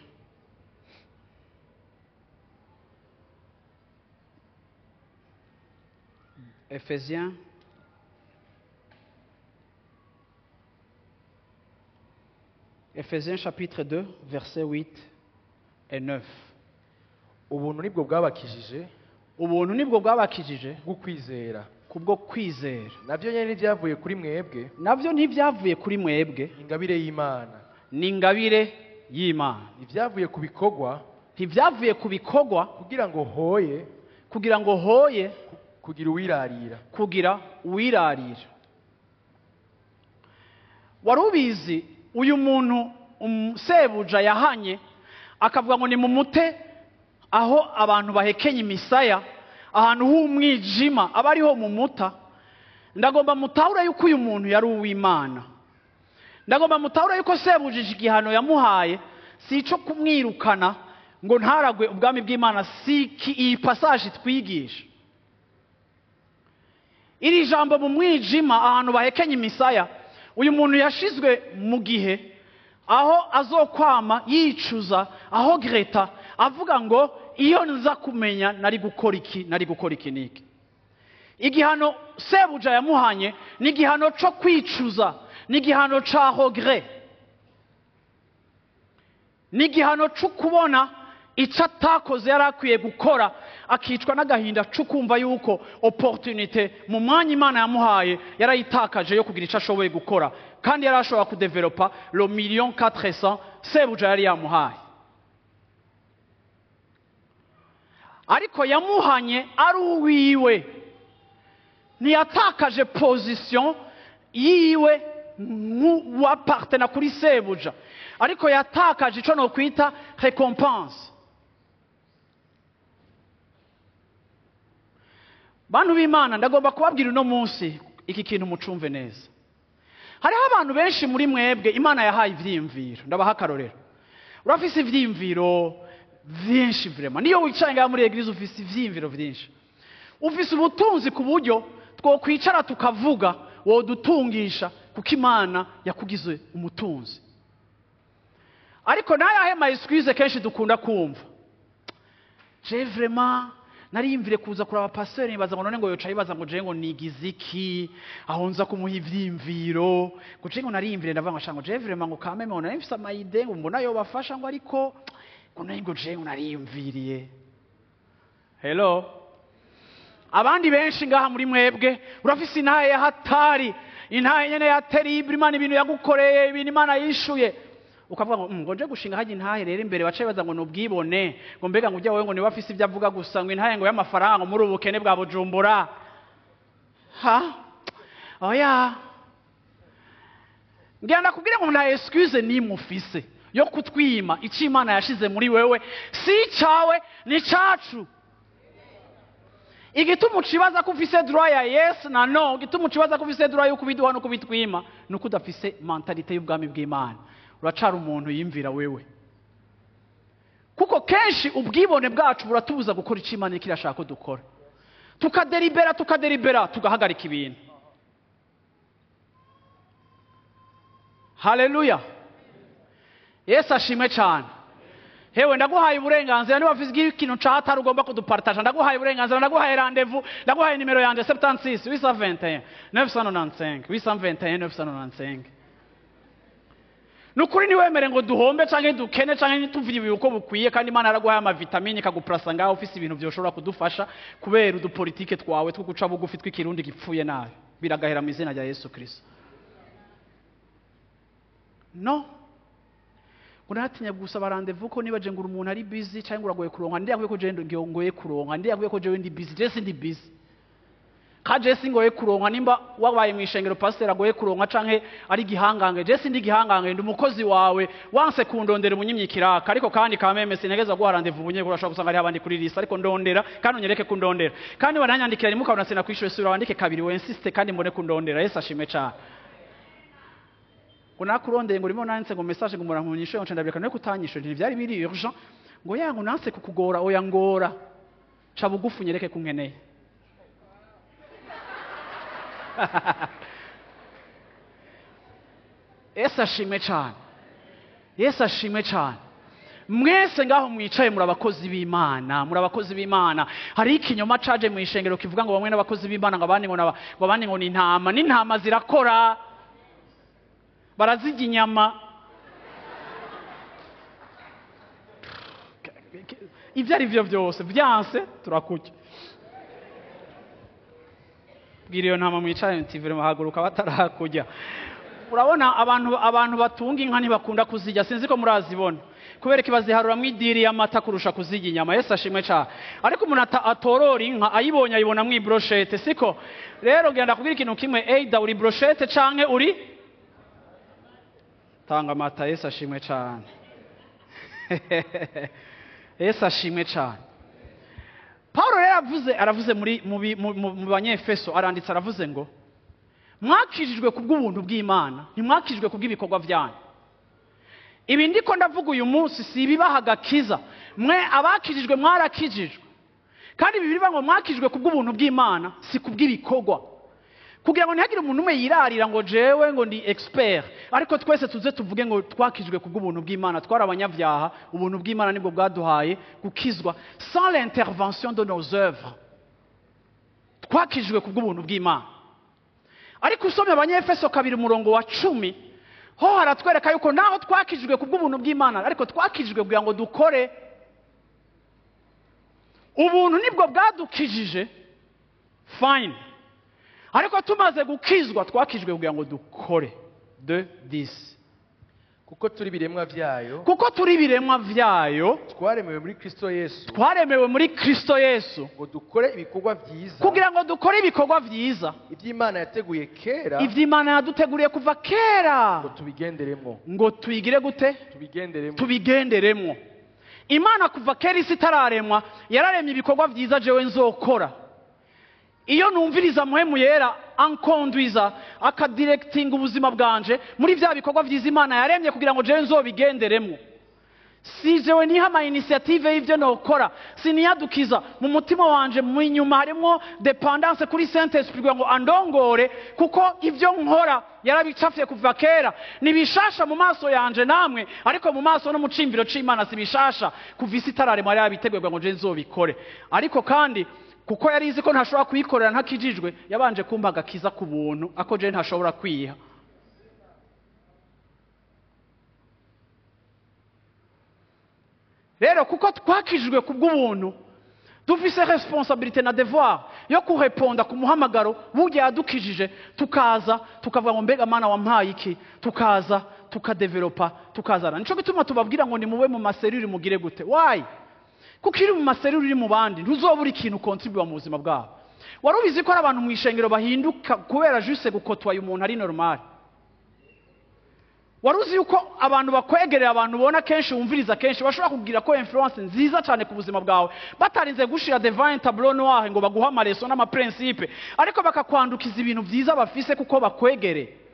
Ephésiens chapitre 2, versets 8 et 9. Ubuntu nibwo bwabakijije, Ubuntu nibwo bwabakijije bwo kwizera, kubwo kwizera. Navyo nyene ntibyavuye kuri mwebwe, navyo ntibyavuye kuri mwebwe, ingabire y'Imana, ni ingabire y'Imana. Ntibyavuye ku bikorwa, ntibyavuye ku bikorwa, kugira ngo hoye, kugira ngo hoye kugira uwirarira, kugira uwirarira. Warubizi uyu muntu sebuja yahanye akavuga ngo ni mumute aho abantu bahekenye imisaya, ahantu h'umwijima abariho mumuta. Ndagomba mutahure yuko uyu muntu yari uw'Imana. Ndagomba mutahure yuko sebujije igihano yamuhaye si ico kumwirukana ngo ntaragwe ubwami bw'Imana, si iyi passage twigisha. Iri jambo mu mwijima ahantu bahekenye imisaya, uyu muntu yashizwe mu gihe aho azokwama yicuza, aho Greta avuga ngo iyo nza kumenya nari gukora iki, nari gukora iki niki. Igihano sebuja yamuhanye ni igihano co kwicuza, ni igihano ca regret, ni igihano co kubona ico atakoze yari akwiye gukora, akicwa n'agahinda co kumva yuko opportunité mu mwanya Imana yamuhaye yarayitakaje yo kugira ico ashoboye gukora, kandi yari ashobora kudevelopa le 1,400,000 sebuja yari yamuhaye. Ariko yamuhanye ari uwiwe, ntiyatakaje position yiwe Nk'uwapartena kuri sebuja, ariko yatakaje ico nokwita récompense. Bantu b'Imana, ndagomba kubabwira uno munsi iki kintu mucumve neza. Hariho abantu benshi muri mwebwe Imana yahaye ivyiyumviro. Ndabaha akarorero. Urafise ivyiyumviro vyinshi, vraiment. Niyo wicaye ngaha muri église, ufise ivyiyumviro vyinshi. Ufise ubutunzi ku buryo twokwicara tukavuga wodutungisha, kuko Imana yakugize umutunzi. Ariko nayahe ma excuse kenshi dukunda kumva? "Je vraiment nariyumvire kuza kuraba pasteur, nibaza ngo none ngo yoca yibaza ngo je ngo nigize iki aho nza kumuha ivyiyumviro, ngo je ngo nariyumvire, ndavuga ngo shango je vraiment ngo quand même ngo nari mfise ama idées ngo mbona yo bafasha, ngo ariko ngo nari ngo je ngo nariyumviriye." Hello, abandi benshi ngaha muri mwebwe, urafise intahe ya hatari, intahe nyene ya terrible, Imana ibintu yagukoreye, ibintu Imana yishuye, ukavuga ngo ngo nje gushinga hajya intahe rero imbere bace baza ngo nubwibone, ngo mbega ngo ujya wowe ngo niwe afise ibyo avuga gusa, ngo intahe ngo y'amafaranga, ngo muri ubukene bwa Bujumbura. Ha, oya, ngira ndakubwire ngo nta excuse nimwe ufise yo kutwima icyo Imana yashize muri wewe. Si icawe, ni icacu. Igituma ucibaza ko ufise droit ya yes na no, igituma ucibaza ko ufise droit yo kubiduha no kubitwima, ni uko udafise mentalité y'ubwami bw'Imana. Uracara umuntu yimvira wewe, kuko kenshi ubwibone bwacu buratubuza gukora icyo Imana iriko irashaka ko dukora. Tukaderibera, tukaderibera, tugahagarika ibintu. Haleluya, Yesu ashimwe cyane. Hewe, ndaguhaye uburenganzira. Niba ufite ikintu catari ugomba kudupartaja, ndaguhaye uburenganzira, ndaguhaye rendez-vous, ndaguhaye nimero yanje: 76 821 995 821 995. Ni ukuri, ntiwemere ngo duhombe canke dukene canke ntituvire uko bukwiye, kandi Imana yaraguhaye amavitamine, ikaguplasa ngaho ufise ibintu vyoshobora kudufasha. Kubera udupolitike twawe two guca bugufi tw'ikirundi gipfuye nabi, biragahera mu izina rya Yesu Kristo. No ngo naratinya gusaba rendez-vous ko nibaje ngo umuntu ari busy cyangwa uragoye kuronka. Ndi yakwiye ko je ngoye kuronka, ndi yakwiye ko jewe ndi busy. Je sindi busy, ka je singoye kuronka. Nimba wabaye mu ishengero, pasteur agoye kuronka canke ari gihangange, je sindi gihangange, ndi umukozi wawe. Wanse kundondera, umunyimyikiraka. Ariko kandi kameme sintegeza guha rendez-vous ubunye, urashobora gusanga hariho abandi kuri liste. Ariko ndondera kandi unyereke kundondera. Kandi wananyandikira rimwe ukabona sinakwishuye, sura wandike kabiri, we insiste kandi mbone kundondera. Yesu ashimwe cane. Ngo nakurondeye, ngo rimwe nanditse ngo message, ngo murankunyishe, ngo ndabireka no kutanyishe, ntivyari biri urgent, ngo ya ngo nanse kukugora. Oya, ngora, ca bugufi unyereke kunkeneye. Yesu ashimwe cyane, Yesu ashimwe cyane. Mwese ngaho mwicaye muri abakozi b'Imana, muri abakozi b'Imana. Hari ikinyoma caje mu ishengero kivuga ngo bamwe n'abakozi b'Imana, ngo abandi ngo ngo abandi ngo ni intama. N'intama zirakora, barazirya inyama. Ibyo ari byo byose byanse turakurya. Bwira iyo ntama mwicaye nti: "Vraiment, haguruka batarakurya." Urabona abantu batunga inka ntibakunda kuzirya, sinzi ko murazibona, kubera ko baziharuramwo idiri y'amata kurusha kuzirya inyama. Yesu ashimwe cyane. Ariko umuntu atorora inka, ayibonye ayibonamwo i brochette, siko? Rero ngenda kubwira ikintu kimwe: either uri brochette canke uri tanga amata. Yesu ashimwe cyane, Yesu ashimwe cyane. Paul rero aravuze, aravuze muri mu bi- mu- mu- mu Banyefeso, aranditse, aravuze ngo mwakijijwe kubw'ubuntu bw'Imana, ntimwakijijwe kubw'ibikorwa byanyu. Ibi ndiko ndavuga uyu munsi si ibibaha agakiza. Mwe abakijijwe mwarakijijwe, kandi ibi bivuga ngo mwakijijwe kubw'ubuntu bw'Imana, si kubw'ibikorwa, kugira ngo ntihagire umuntu umwe yirarira ngo jewe ngo ndi expert. Ariko twese tuze tuvuge ngo twakijijwe kubw'ubuntu bw'Imana. Twari abanyabyaha, ubuntu bw'Imana nibwo bwaduhaye gukizwa sans l'intervention de nos œuvres. Twakijijwe kubw'ubuntu bw'Imana. Ariko usomye Abanyefeso 2 umurongo wa 10, ho haratwereka yuko naho twakijijwe kubw'ubuntu bw'Imana, ariko twakijijwe kugira ngo dukore. Ubuntu nibwo bwadukijije, fine, ariko tumaze gukizwa twakijijwe kugira ngo dukore. 2:10. Kuko turi biremwa vyayo. Kuko turi biremwa vyayo. Twaremewe muri Kristo Yesu. Twaremewe muri Kristo Yesu. Ngo dukore ibikorwa vyiza. Kugira ngo dukore ibikorwa vyiza. Ivy'Imana yateguye kera. Ivy'Imana yaduteguriye kuva kera. Ngo tubigenderemo. Ngo tuyigire gute? Tubigenderemo. Tubigenderemo. Imana kuva kera isi itararemwa yararemye ibikorwa vyiza jewe nzokora. Iyo numviriza Mpwemu Yera ankondwiza akadirectinga ubuzima bwanje muri vya bikorwa vyiza Imana yaremye kugira ngo jewe nzobigenderemo. Si jewe niha ama initiative y'ivyo nokora, siniyadukiza mu mutima wanje, mu inyuma harimo dependance kuri Saint Esprit kugira ngo andongore, kuko ivyo nkora yarabicafye kuva kera. Ni bishasha mu maso yanje namwe, ariko mu maso no mu cimviro c'Imana si bishasha. Kuva isi itararemwa yarabiteguye kugira ngo jewe nzobikore. Ariko kandi kuko yari izi ko ntashobora kuyikorera ntakijijwe, yabanje kumpa agakiza ku buntu ako jewe ntashobora kwiha. Rero kuko twakijijwe ku bw'ubuntu, dufise responsabilité na devoir yo kureponda ku muhamagaro burya yadukijije, tukaza tukavuga ngo mbega Mana wampaye iki, tukaza tukadevelopa tukazana. Nico gituma tubabwira ngo nimube mu maseruri mugire gute. Why? Kuko iri mu maseruri uri mu bandi ntuzobura ikintu contribute mu buzima bwabo. Wari ubizi ko ari abantu mu ishengero bahinduka kubera juste gukotwaye umuntu ari normal. Wari uzi yuko abantu bakwegerera, abantu ubona kenshi wumviriza kenshi, bashobora kugira ko influence nziza cyane ku buzima bwawe, batarinze gushira divine tableau noir ngo baguha amaleso n'amaprincipe, ariko bakakwandukiza ibintu byiza bafise kuko bakwegereye.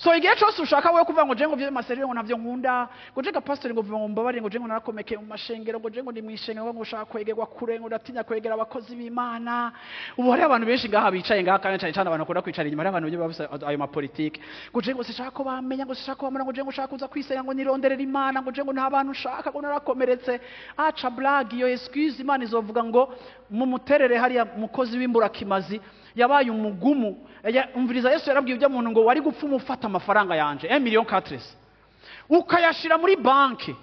So igihe cyose ushaka wewe kuvuga ngo je ngo vye maserire ngo ntavyo nkunda, ngo je ga pastor ngo vuga ngo mbabarire, ngo je ngo narakomekeye mu mashengero, ngo je ngo ndi mwishengero, ngo ushaka kwegerwa kure, ngo ndatinya kwegera abakozi b'Imana. Ubu hari abantu benshi ngaha bicaye ngaha, kandi cyane cyane abantu bakunda kwicara inyuma, hari abantu bafise ayo mapolitike, ngo je ngo sishaka ko bamenya, ngo sishaka ko bamenya, ngo je ngo ushaka kuza kwisenga, ngo nironderera Imana, ngo je ngo nta bantu ushaka, ngo narakomeretse. Aca blague iyo excuse Imana izovuga ngo mumuterere hariya mukozi w'imburakimazi yabaye umugumu. Umviriza Yesu yarabwiye ujya muntu ngo wari gupfa umufata amafaranga yanje 1 million 400 ukayashira muri banki,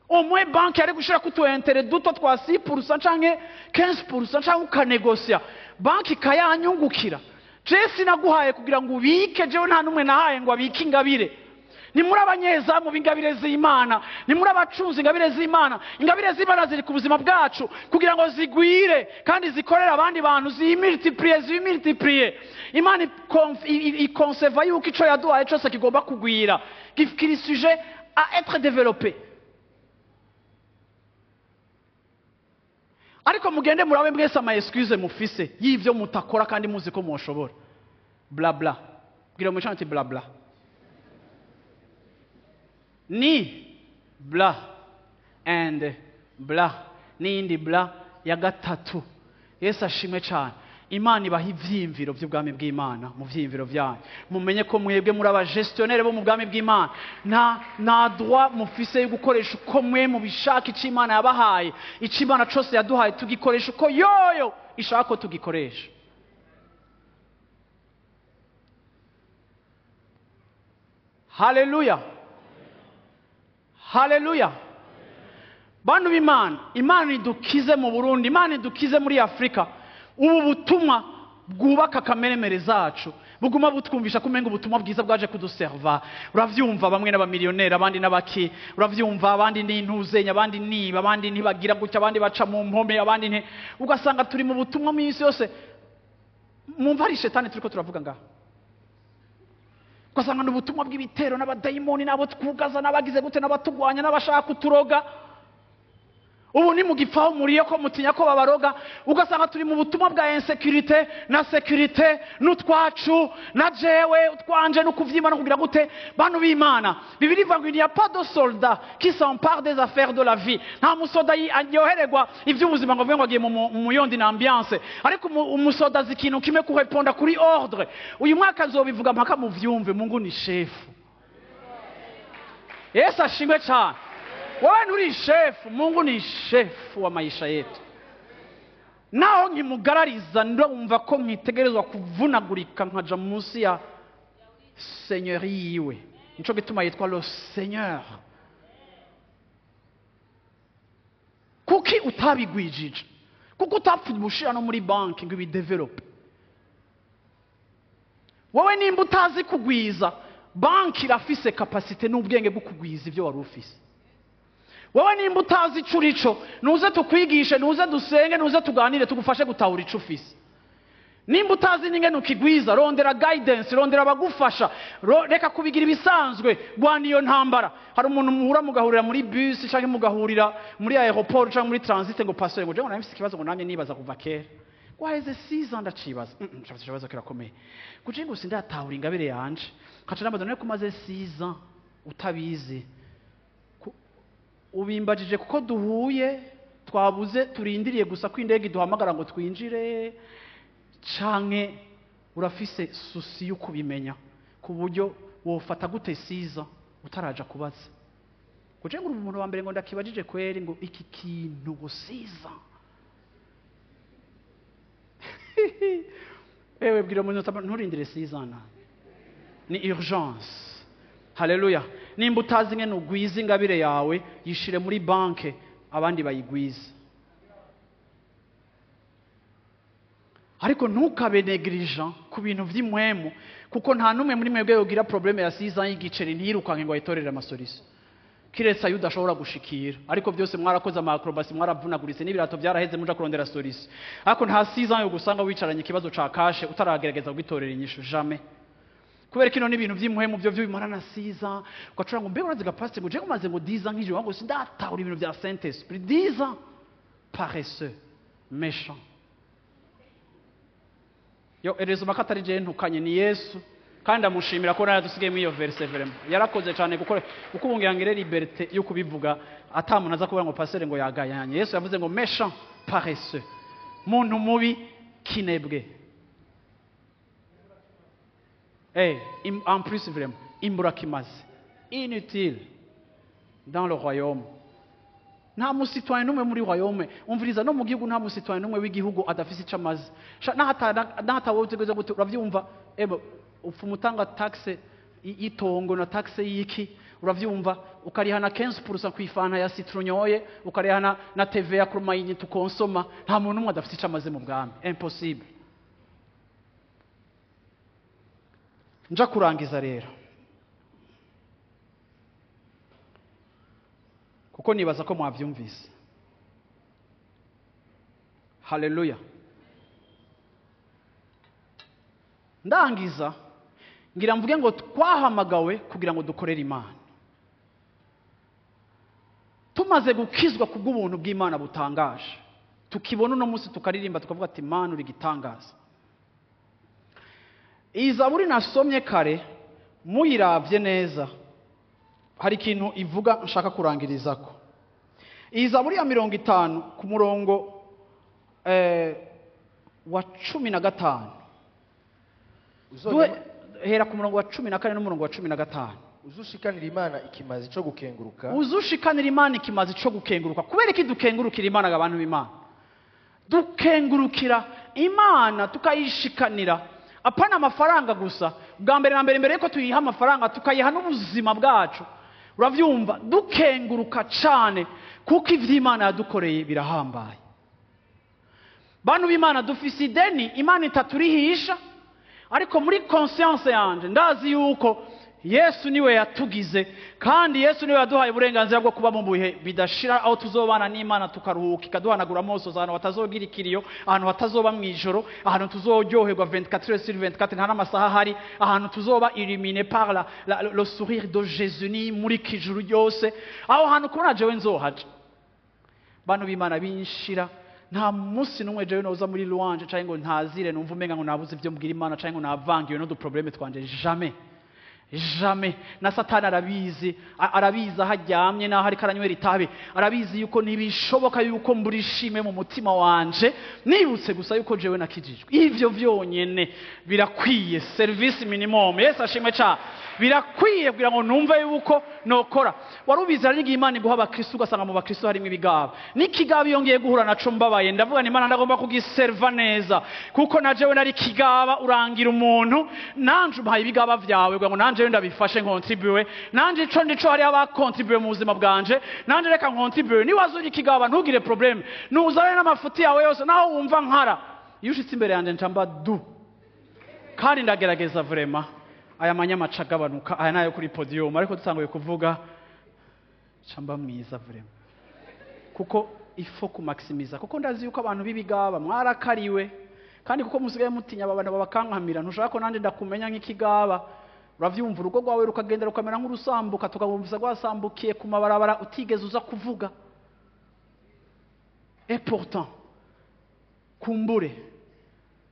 omwe banki yari gushira kutu intérêt duto twa 6% canke 15% canke ukanegosia banki kayanyungukira. Je sinaguhaye kugira ngo ubike, jewe nta numwe nahaye ngo abike ingabire. Ni muri abanyezamu b'ingabire z'Imana, ni muri abacunzi ingabire z'Imana. Ingabire z'Imana ziri ku buzima bwacu kugira ngo zigwire kandi zikorere abandi bantu, zimultiplier, zimultiplier. Imana ikonseva yuko ico yaduhaye cyose kigomba kugwira, kiri sujet à être développé. Ariko mugende murabe mwese ama excuse mufise y'ivyo mutakora kandi muzi ko mushobora. Bla bla. Bwira mu chanti bla bla. Ni bla and bla n'indi bla ya gatatu. Yesu ashimwe cyane. Imana ibaha ivyiyumviro by'ubwami bw'Imana mu vyiyumviro byanyu. Mumenye ko mwebwe muri aba gestionnaire bo mu bwami bw'Imana. Nta droit mufise yo gukoresha uko mwe mubishaka. Ico Imana yabahaye, ico Imana cose yaduhaye tugikoresha uko yoyo ishaka ko tugikoresha. Haleluya. Haleluya. Bantu b'Imana, Imana idukize mu Burundi, Imana idukize muri Afrika. Ubu butumwa bwubaka kameremere zacu, buguma butwumvisha kumenga ubutumwa bwiza bwaje kuduserva. Uravyumva bamwe n'abamiliyoneri, abandi n'abaki, uravyumva abandi n'intuzenya, abandi niba, abandi ntibagira gutya, abandi baca mu mpome, abandi nte. Ugasanga turi mu butumwa mu isi yose. Mumva ari shetani turiko turavuga ngaha. Ugasanga n'ubutumwa bw'ibitero n'abadayimoni n'abo twugaza n'abagize gute n'abatugwanya n'abashaka kuturoga. Ubu ni mugipfaho muriyo ko mutinya ko babaroga. Ugasanga turi mu butumwa bwa insécurité na sécurité n'utwacu na jewe utwanje no kuvyimba no kugira gute. Bantu b'Imana, Bibiliya ivuga ngo il n'y a pas de soldat qui s'empare des affaires de la vie. Nta musoda aryohererwa ivy'ubuzima ngo avuge ngo agiye mu muyondi na ambiance, ariko umusoda azi ikintu kimwe, kureponda kuri ordre. Uyu mwaka nzobivuga mpaka muvyumve. Mungu ni shefu. Yesu ashimwe cyane. Wewe nturi shefu, Mungu ni shefu wa maisha yetu. Naho nkimugarariza ndumva ko nkitegerezwa kuvunagurika nkaja munsi ya seigneur yiwe. Nico gituma yitwa le Seigneur. Kuki utabigwijije? Kuko utapfuye ubushira no muri banki ngo ibidevelope. Wowe nimba utazi kugwiza, Banki irafise capacité n'ubwenge bwo kugwiza ibyo wari ufise. Wowe nimba utazi ico urico, nuze tukwigishe, nuze dusenge, nuze tuganire, tugufashe gutahura ico ufise. Nimba utazi n'ingene ukigwiza, rondera guidance, rondera abagufasha. Reka kubigira ibisanzwe. Rwana iyo ntambara. Hari umuntu muhura, mugahurira muri bus canke mugahurira muri aéroport canke muri transit, ngo: "Pasteur," ngo: "jewe nari mfise ikibazo," ngo: "namye nibaza kuva kera," ngo: "haheze 6 ans ndacibaza." Ikibazo kirakomeye, ngo: "Je ngo sindatahura ingabire yanje." Nkaca nambaza: "None ko umaze 6 ans utabizi, ubimbajije kuko duhuye, twabuze, turindiriye gusa ko indege iduhamagara ngo twinjire, canke urafise souci yo kubimenya, ku buryo wofata gute 6 ans utaraja kubaza?" Ngo: "Je ngo uri umuntu wa mbere," ngo: "ndakibajije kweri," ngo: "iki kintu," ngo: "6 ans." Ewe, bwira umuntu uti: "Nturindire 6 ans, ni urgence." Haleluya! Nimba utazi ingene ugwiza ingabire yawe, yishire muri banke, abandi bayigwize. Ariko ntukabe négligent ku bintu vy'impwemu, kuko nta n'umwe muri mwebwe yogira problème ya 6 ans y'igiceri ntiyirukanke ngo ayitorere ama solution, kiretse ayo udashobora gushikira. Ariko byose mwarakoze ama acrobatie, mwaravunaguritse, n'ibirato byaraheze muja kurondera solution. Ariko nta 6 ans yo gusanga wicaranye ikibazo ca cash utaragerageza kugitorera inyishu, jamais. Kubera kino n'ibintu vy'impwemu byo byo bimarana 6 ans, ugacura ngo: "Mbega urazi ga pasteur," ngo: "je maze," ngo: "10 ans nk'ijoro," ngo: "sindatahura ibintu bya Saint Esprit." 10 ans, paresseux, méchant. Yo erezuma ko atari jewe ntukanye, ni Yesu, kandi amushimira ko nawe dusigaye muri iyo verse. Vraiment yarakoze cyane, kuko ubu ngira ngire liberté yo kubivuga, ata muntu aza kuvuga ngo pasteur ngo yagayanye. Yesu yavuze ngo: "Méchant, paresseux," muntu mubi, kinebwe. En plus, vraiment imburakimazi, inutile dans le royaume. Nta mu citoyen n'umwe muri royaume, umviriza, no mu gihugu nta mu citoyen n'umwe w'igihugu adafise ico amaze. N'ahatawe utegereza gute, uravyumva? Ebo upfuma utanga taxe y'itongo na taxe y'iki, uravyumva, ukariha na 15% kw'ifanta ya citron unyoye, ukariha na TVA ku ma unités ukonsoma. Nta muntu n'umwe adafise ico amaze mu bwami, impossible. Nja kurangiza rero, kuko nibaza ko mwavyumvise. Haleluya! Ndangiza ngira mvuge ngo twahamagawe kugira ngo dukorere Imana. Tumaze gukizwa kubw'ubuntu bw'Imana butangaje, tukibona uno munsi, tukaririmba, tukavuga ati: "Imana, uri gitangaza." Iyi zaburi nasomye kare, muyiravye neza, hari ikintu ivuga nshaka kurangirizako. Iyi zaburi ya 50, ku murongo wa 15. Hera ku murongo wa 14 n'umurongo wa 15. Uzushikanira Imana ikimazi cyo gukenguruka. Uzushikanira Imana ikimazi cyo gukenguruka. Kubera iki dukengurukira Imana? Abantu b'Imana, dukengurukira Imana, tukayishikanira apana amafaranga gusa. Bwa mbere na mbere, mbere yuko tuyiha amafaranga, tukayiha n'ubuzima bwacu, uravyumva? Dukenguruka cane kuko ivy'Imana yadukoreye birahambaye. Bantu b'Imana, dufise ideni Imana itaturihisha, ariko muri conscience yanje ndazi yuko Yesu niwe yatugize, kandi Yesu niwe yaduhaye uburenganzira bwo kuba mu bihe bidashira, aho tuzobana n'Imana, tukaruhuka, ikaduhanagura amaso, ahantu hatazogira ikiriyo, ahantu hatazoba mu ijoro, ahantu tuzoryoherwa 24 heures sur 24, nta n'amasaha ahari, ahantu tuzoba illuminé par le sourire de Jésus ni muri kijuru ryose. Aho hantu kubona jewe nzohaja, bantu b'Imana, binshira. Nta munsi n'umwe jewe noza muri louange canke ngo ntazire numva umenga ngo nabuze ivyo mbwira Imana, canke ngo navangiwe n'udu problème twanje. Jamais, jamais. Na Satani arabizi, arabizi aho aryamye n'aho ariko aranywera itabi, arabizi yuko ntibishoboka yuko mbura ishimwe mu mutima wanje nibutse gusa yuko jewe nakijijwe. Ivyo vyonyene birakwiye, service minimum. Yesu ashimwe ca birakwiye kugira ngo numve yuko nokora. Wari ubizi, hari n'igihe Imana iguha abakristo, ugasanga mu bakristo harimo ibigaba n'ikigaba. Iyo ngiye guhura naco mbabaye, ndavuga ni Imana, ndagomba kugiserva neza, kuko na jewe nari kigaba. Urangira umuntu, nanje umpaye ibigaba vyawe kugira ngo nanje ndabifashe, nkontribuwe nanje ico ndico. Hariho abakontribuwe mu buzima bwanje, nanje reka nkontribuwe. Niwaza uri ikigaba, ntugire problème, nuzane n'amafuti yawe yose. Naho wumva nkara, iyo ushitse imbere yanje nca mba du, kandi ndagerageza vraiment. Aya manyamaca agabanuka, aya nayo kuri podium, ariko dutanguye kuvuga camba mwiza vraiment, kuko ifo kumaximiza, kuko ndazi yuko abantu b'ibigaba mwarakariwe, kandi kuko musigaye mutinya aba bantu babakankamira. Ntushaka ko nanje ndakumenya nk'ikigaba, uravyumva, urugo rwawe rukagenda rukamera nk'urusambuka, tukabumvisa rwasambukiye ku mabarabara utigeze uza kuvuga. Et pourtant kumbure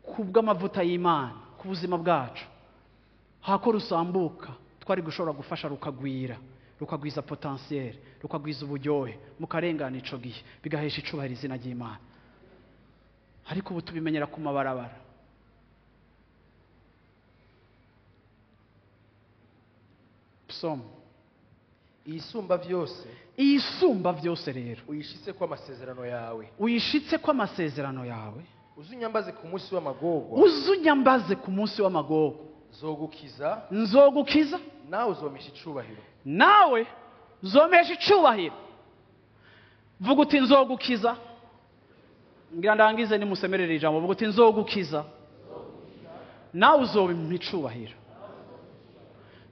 kubw'amavuta y'Imana ku buzima bwacu, hako rusambuka twari gushobora gufasha rukagwira, rukagwiza potentiel, rukagwiza uburyohe, mukarengana ico gihe, bigahesha icubahiro izina ry'Imana. Ariko ubu tubimenyera ku mabarabara. Psalm Isumba vyose, isumba vyose rero uyishitse ko amasezerano yawe, uyishitse ko amasezerano yawe, uzunyambaze ku munsi w'amagorwa, uzunyambaze ku munsi w'amagorwa, nzogukiza, nzogukiza, nawe uzomesha icubahiro, nawe uzomesha icubahiro. Vuga uti nzogukiza. Ngira ndangize nimusemerere ijambo. Vuga uti nzogukiza, nawe uzompa icubahiro.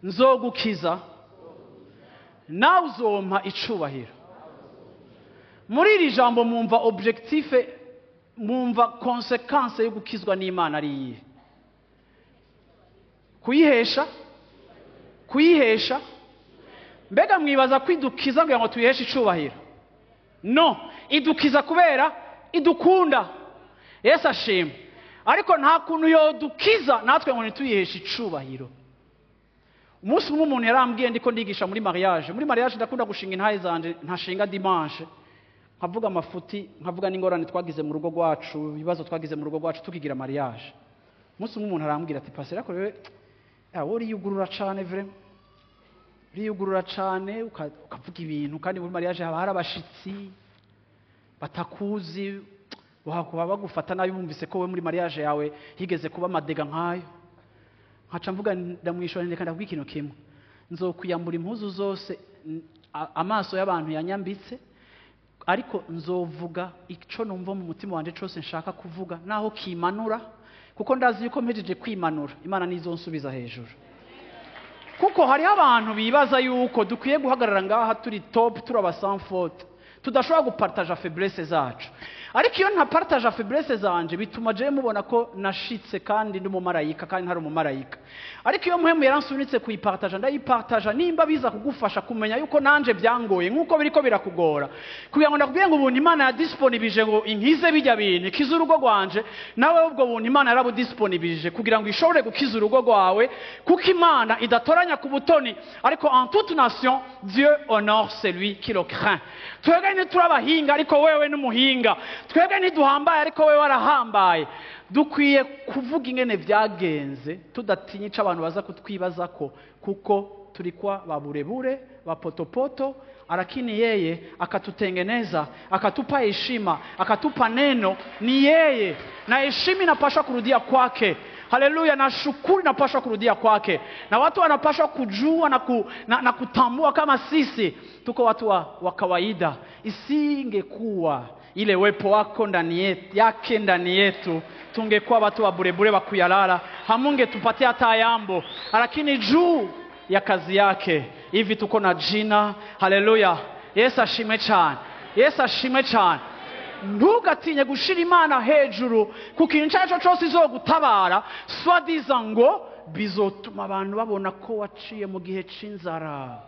Nzogukiza, nawe uzompa icubahiro. Muri iri jambo mumva objectif, mumva consequence yo gukizwa n'Imana ari iyihe? Kuyihesha, kuyihesha. Mbega mwibaza kwidukiza kugira ngo tuyiheshe icubahiro? No, idukiza kubera idukunda. Yesu ashimwe. Ariko nta kuntu yodukiza natwe ngo ntituyiheshe icubahiro. Umunsi umwe umuntu yarambwiye, ndiko ndigisha muri mariage. Muri mariage ndakunda gushinga intahe zanje, ntashinga dimanche, nkavuga amafuti, nkavuga n'ingorane twagize mu rugo rwacu, ibibazo twagize mu rugo rwacu tukigira mariage. Umunsi umwe umuntu arambwira ati pastor, ariko wewe uriyugurura cane vraiment, uriyugurura cane, ukavuga ibintu, kandi muri mariage haba hari abashitsi batakuzi, bakuba bagufata nabi bumvise ko we muri mariage yawe higeze kuba amadega nkayo. Nkaca mvuga, ndamwishora, ndeka ndakubwira ikintu kimwe, nzokwiyambura impuzu zose amaso y'abantu yanyambitse, ariko nzovuga ico numva mu mutima wanje cose nshaka kuvuga, naho kimanura, kuko ndazi yuko mpejeje kwimanura Imana nizonsubiza hejuru. Kuko hariho abantu bibaza yuko dukwiye guhagarara ngaha turi top, turi aba sans faute, tudashobora gupartaja faiblesse zacu. Ariko iyo ntapartaja faiblesse zanje bituma je mubona ko nashitse kandi ndi umumarayika, kandi ntari umumarayika. Ariko iyo muhemu yaransunitse kuyipartaja, ndayipartaja, nimba biza kugufasha kumenya yuko nanje byangoye nkuko biriko birakugora, kugira ngo ndakubwiye ngo ubuntu Imana yadisponibije ngo inkize bijya bintu, ikize urugo rwanje, nawe ubwo buntu Imana yarabudisponibije kugira ngo ishobore gukiza urugo rwawe, kuko Imana idatoranya ku butoni, ariko en toute nation Dieu honore celui qui le craint. Twebwe ntiturabahinga, ariko wewe n'umuhinga. Twebwe ntiduhambaye, ariko wewe warahambaye. Dukwiye kuvuga ingene vyagenze tudatinya ico abantu baza kutwibaza ko, kuko tulikuwa baburebure bapotopoto, lakini yeye akatutengeneza, akatupa heshima, akatupa neno. Ni yeye, na heshima inapaswa kurudia kwake. Haleluya. Na shukuru inapaswa kurudia kwake, na watu wanapaswa kujua na kutambua kama sisi tuko watu wa kawaida. Isingekuwa ile wepo wako ndani yetu, yake ndani yetu, tungekuwa watu wa burebure wa kuyalala, hamungetupatia hata yambo. Lakini juu ya kazi yake hivi tuko na jina. Haleluya. Yesu ashimwe cyane, Yesu ashimwe cyane. Ntugatinye gushira Imana hejuru ku kintu icyo aricyo cyose izogutabara, swadiza ngo bizotuma abantu babona ko waciye mu gihe c'inzara.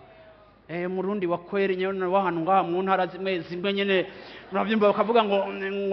Murundi wa kweri nyene wahanu ngaha mu ntara zimwe zimwe nyene muravyumva bakavuga ngo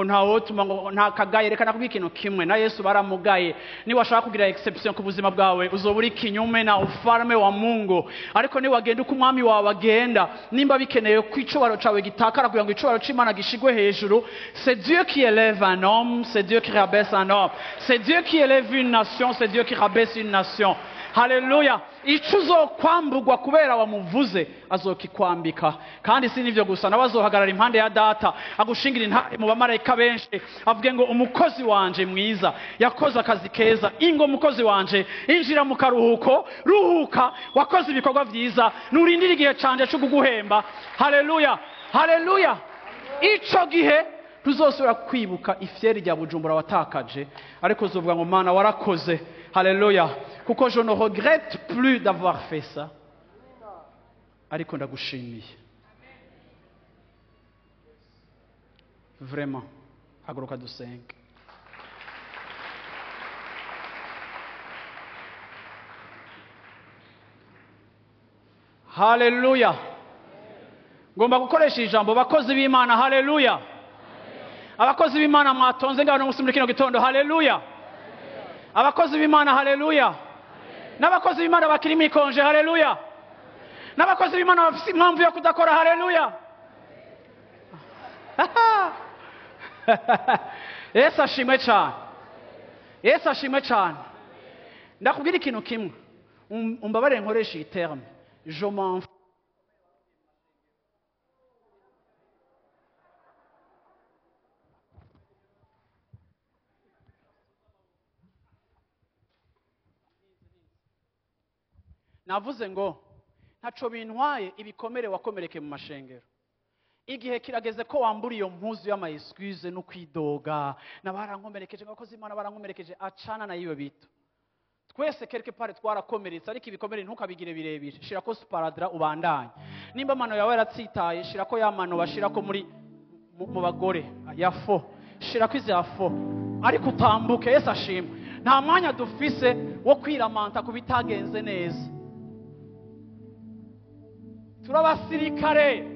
nta wotuma ngo nta kagaye. Reka nakubwira ikintu kimwe, na Yesu baramugaye. Niba washaka kugira exception ku buzima bwawe, uzoba uri kinyume na ufalme wa Mungu. Ariko ni wagenda uko umwami wawe agenda, nimba bikeneye ko icubaro cawe gitakara kugira ngo icubaro c'Imana gishigwe hejuru, c'est Dieu qui élève un homme, c'est Dieu qui rabaisse un homme, c'est Dieu qui élève une nation, c'est Dieu qui rabaisse une nation. Haleluya. Ico uzokwambugwa kubera wamuvuze azokikwambika. Kandi si nivyo gusa, nawe azohagarara impande ya data agushingira intare mu bamarayika benshi, avuge ngo umukozi wanje mwiza yakoze akazi keza, ingo mukozi wanje injira mu karuhuko, ruhuka, wakoze ibikorwa vyiza, nurindira igihe canje cyo kuguhemba. Haleluya, haleluya. Ico gihe Ntuzosubira kwibuka ifyeri rya Bujumbura watakaje, ariko uzovuga ngo Mana warakoze. Haleluya, kuko je ne regrette plus d'avoir fait ça, ariko ndagushimiye vraiment. Haguruka dusenge. Haleluya. Ngomba gukoresha ijambo bakozi b'Imana. Haleluya. Abakozi b'Imana mwatonze ngaho no muri kino gitondo. Haleluya. Abakozi b'Imana, haleluya. N'abakozi b'Imana bakiri mikonje, haleluya. N'abakozi b'Imana bafite impamvu yo kudakora, haleluya. Yesu ashimwe cyane. Yesu ashimwe cyane. Ndakubwira ikintu kimwe, umbabarire nkoresha iyi terme, je m'en fous. Navuze ngo ntaco bintwaye ibikomere wakomereke mu mashengero. Igihe kirageze ko wambura iyo mpuzu y'ama excuse no kwidoga, nabarankomerekeje, abakozi Imana barankomerekeje, acana na iyo bito. Twese quelque part twarakomeretse, ariko ibikomere ntukabigire birebire. Shirako sparadra ubandanye. Nimba amano yawe yaratsitaye, shirako ya mano bashirako muri mu bagore ya fo, shirako izi ya fo, ariko utambuke. Yesu ashimwe. Nta mwanya dufise wo kwiramanta ku bitagenze neza. Turabasirikare.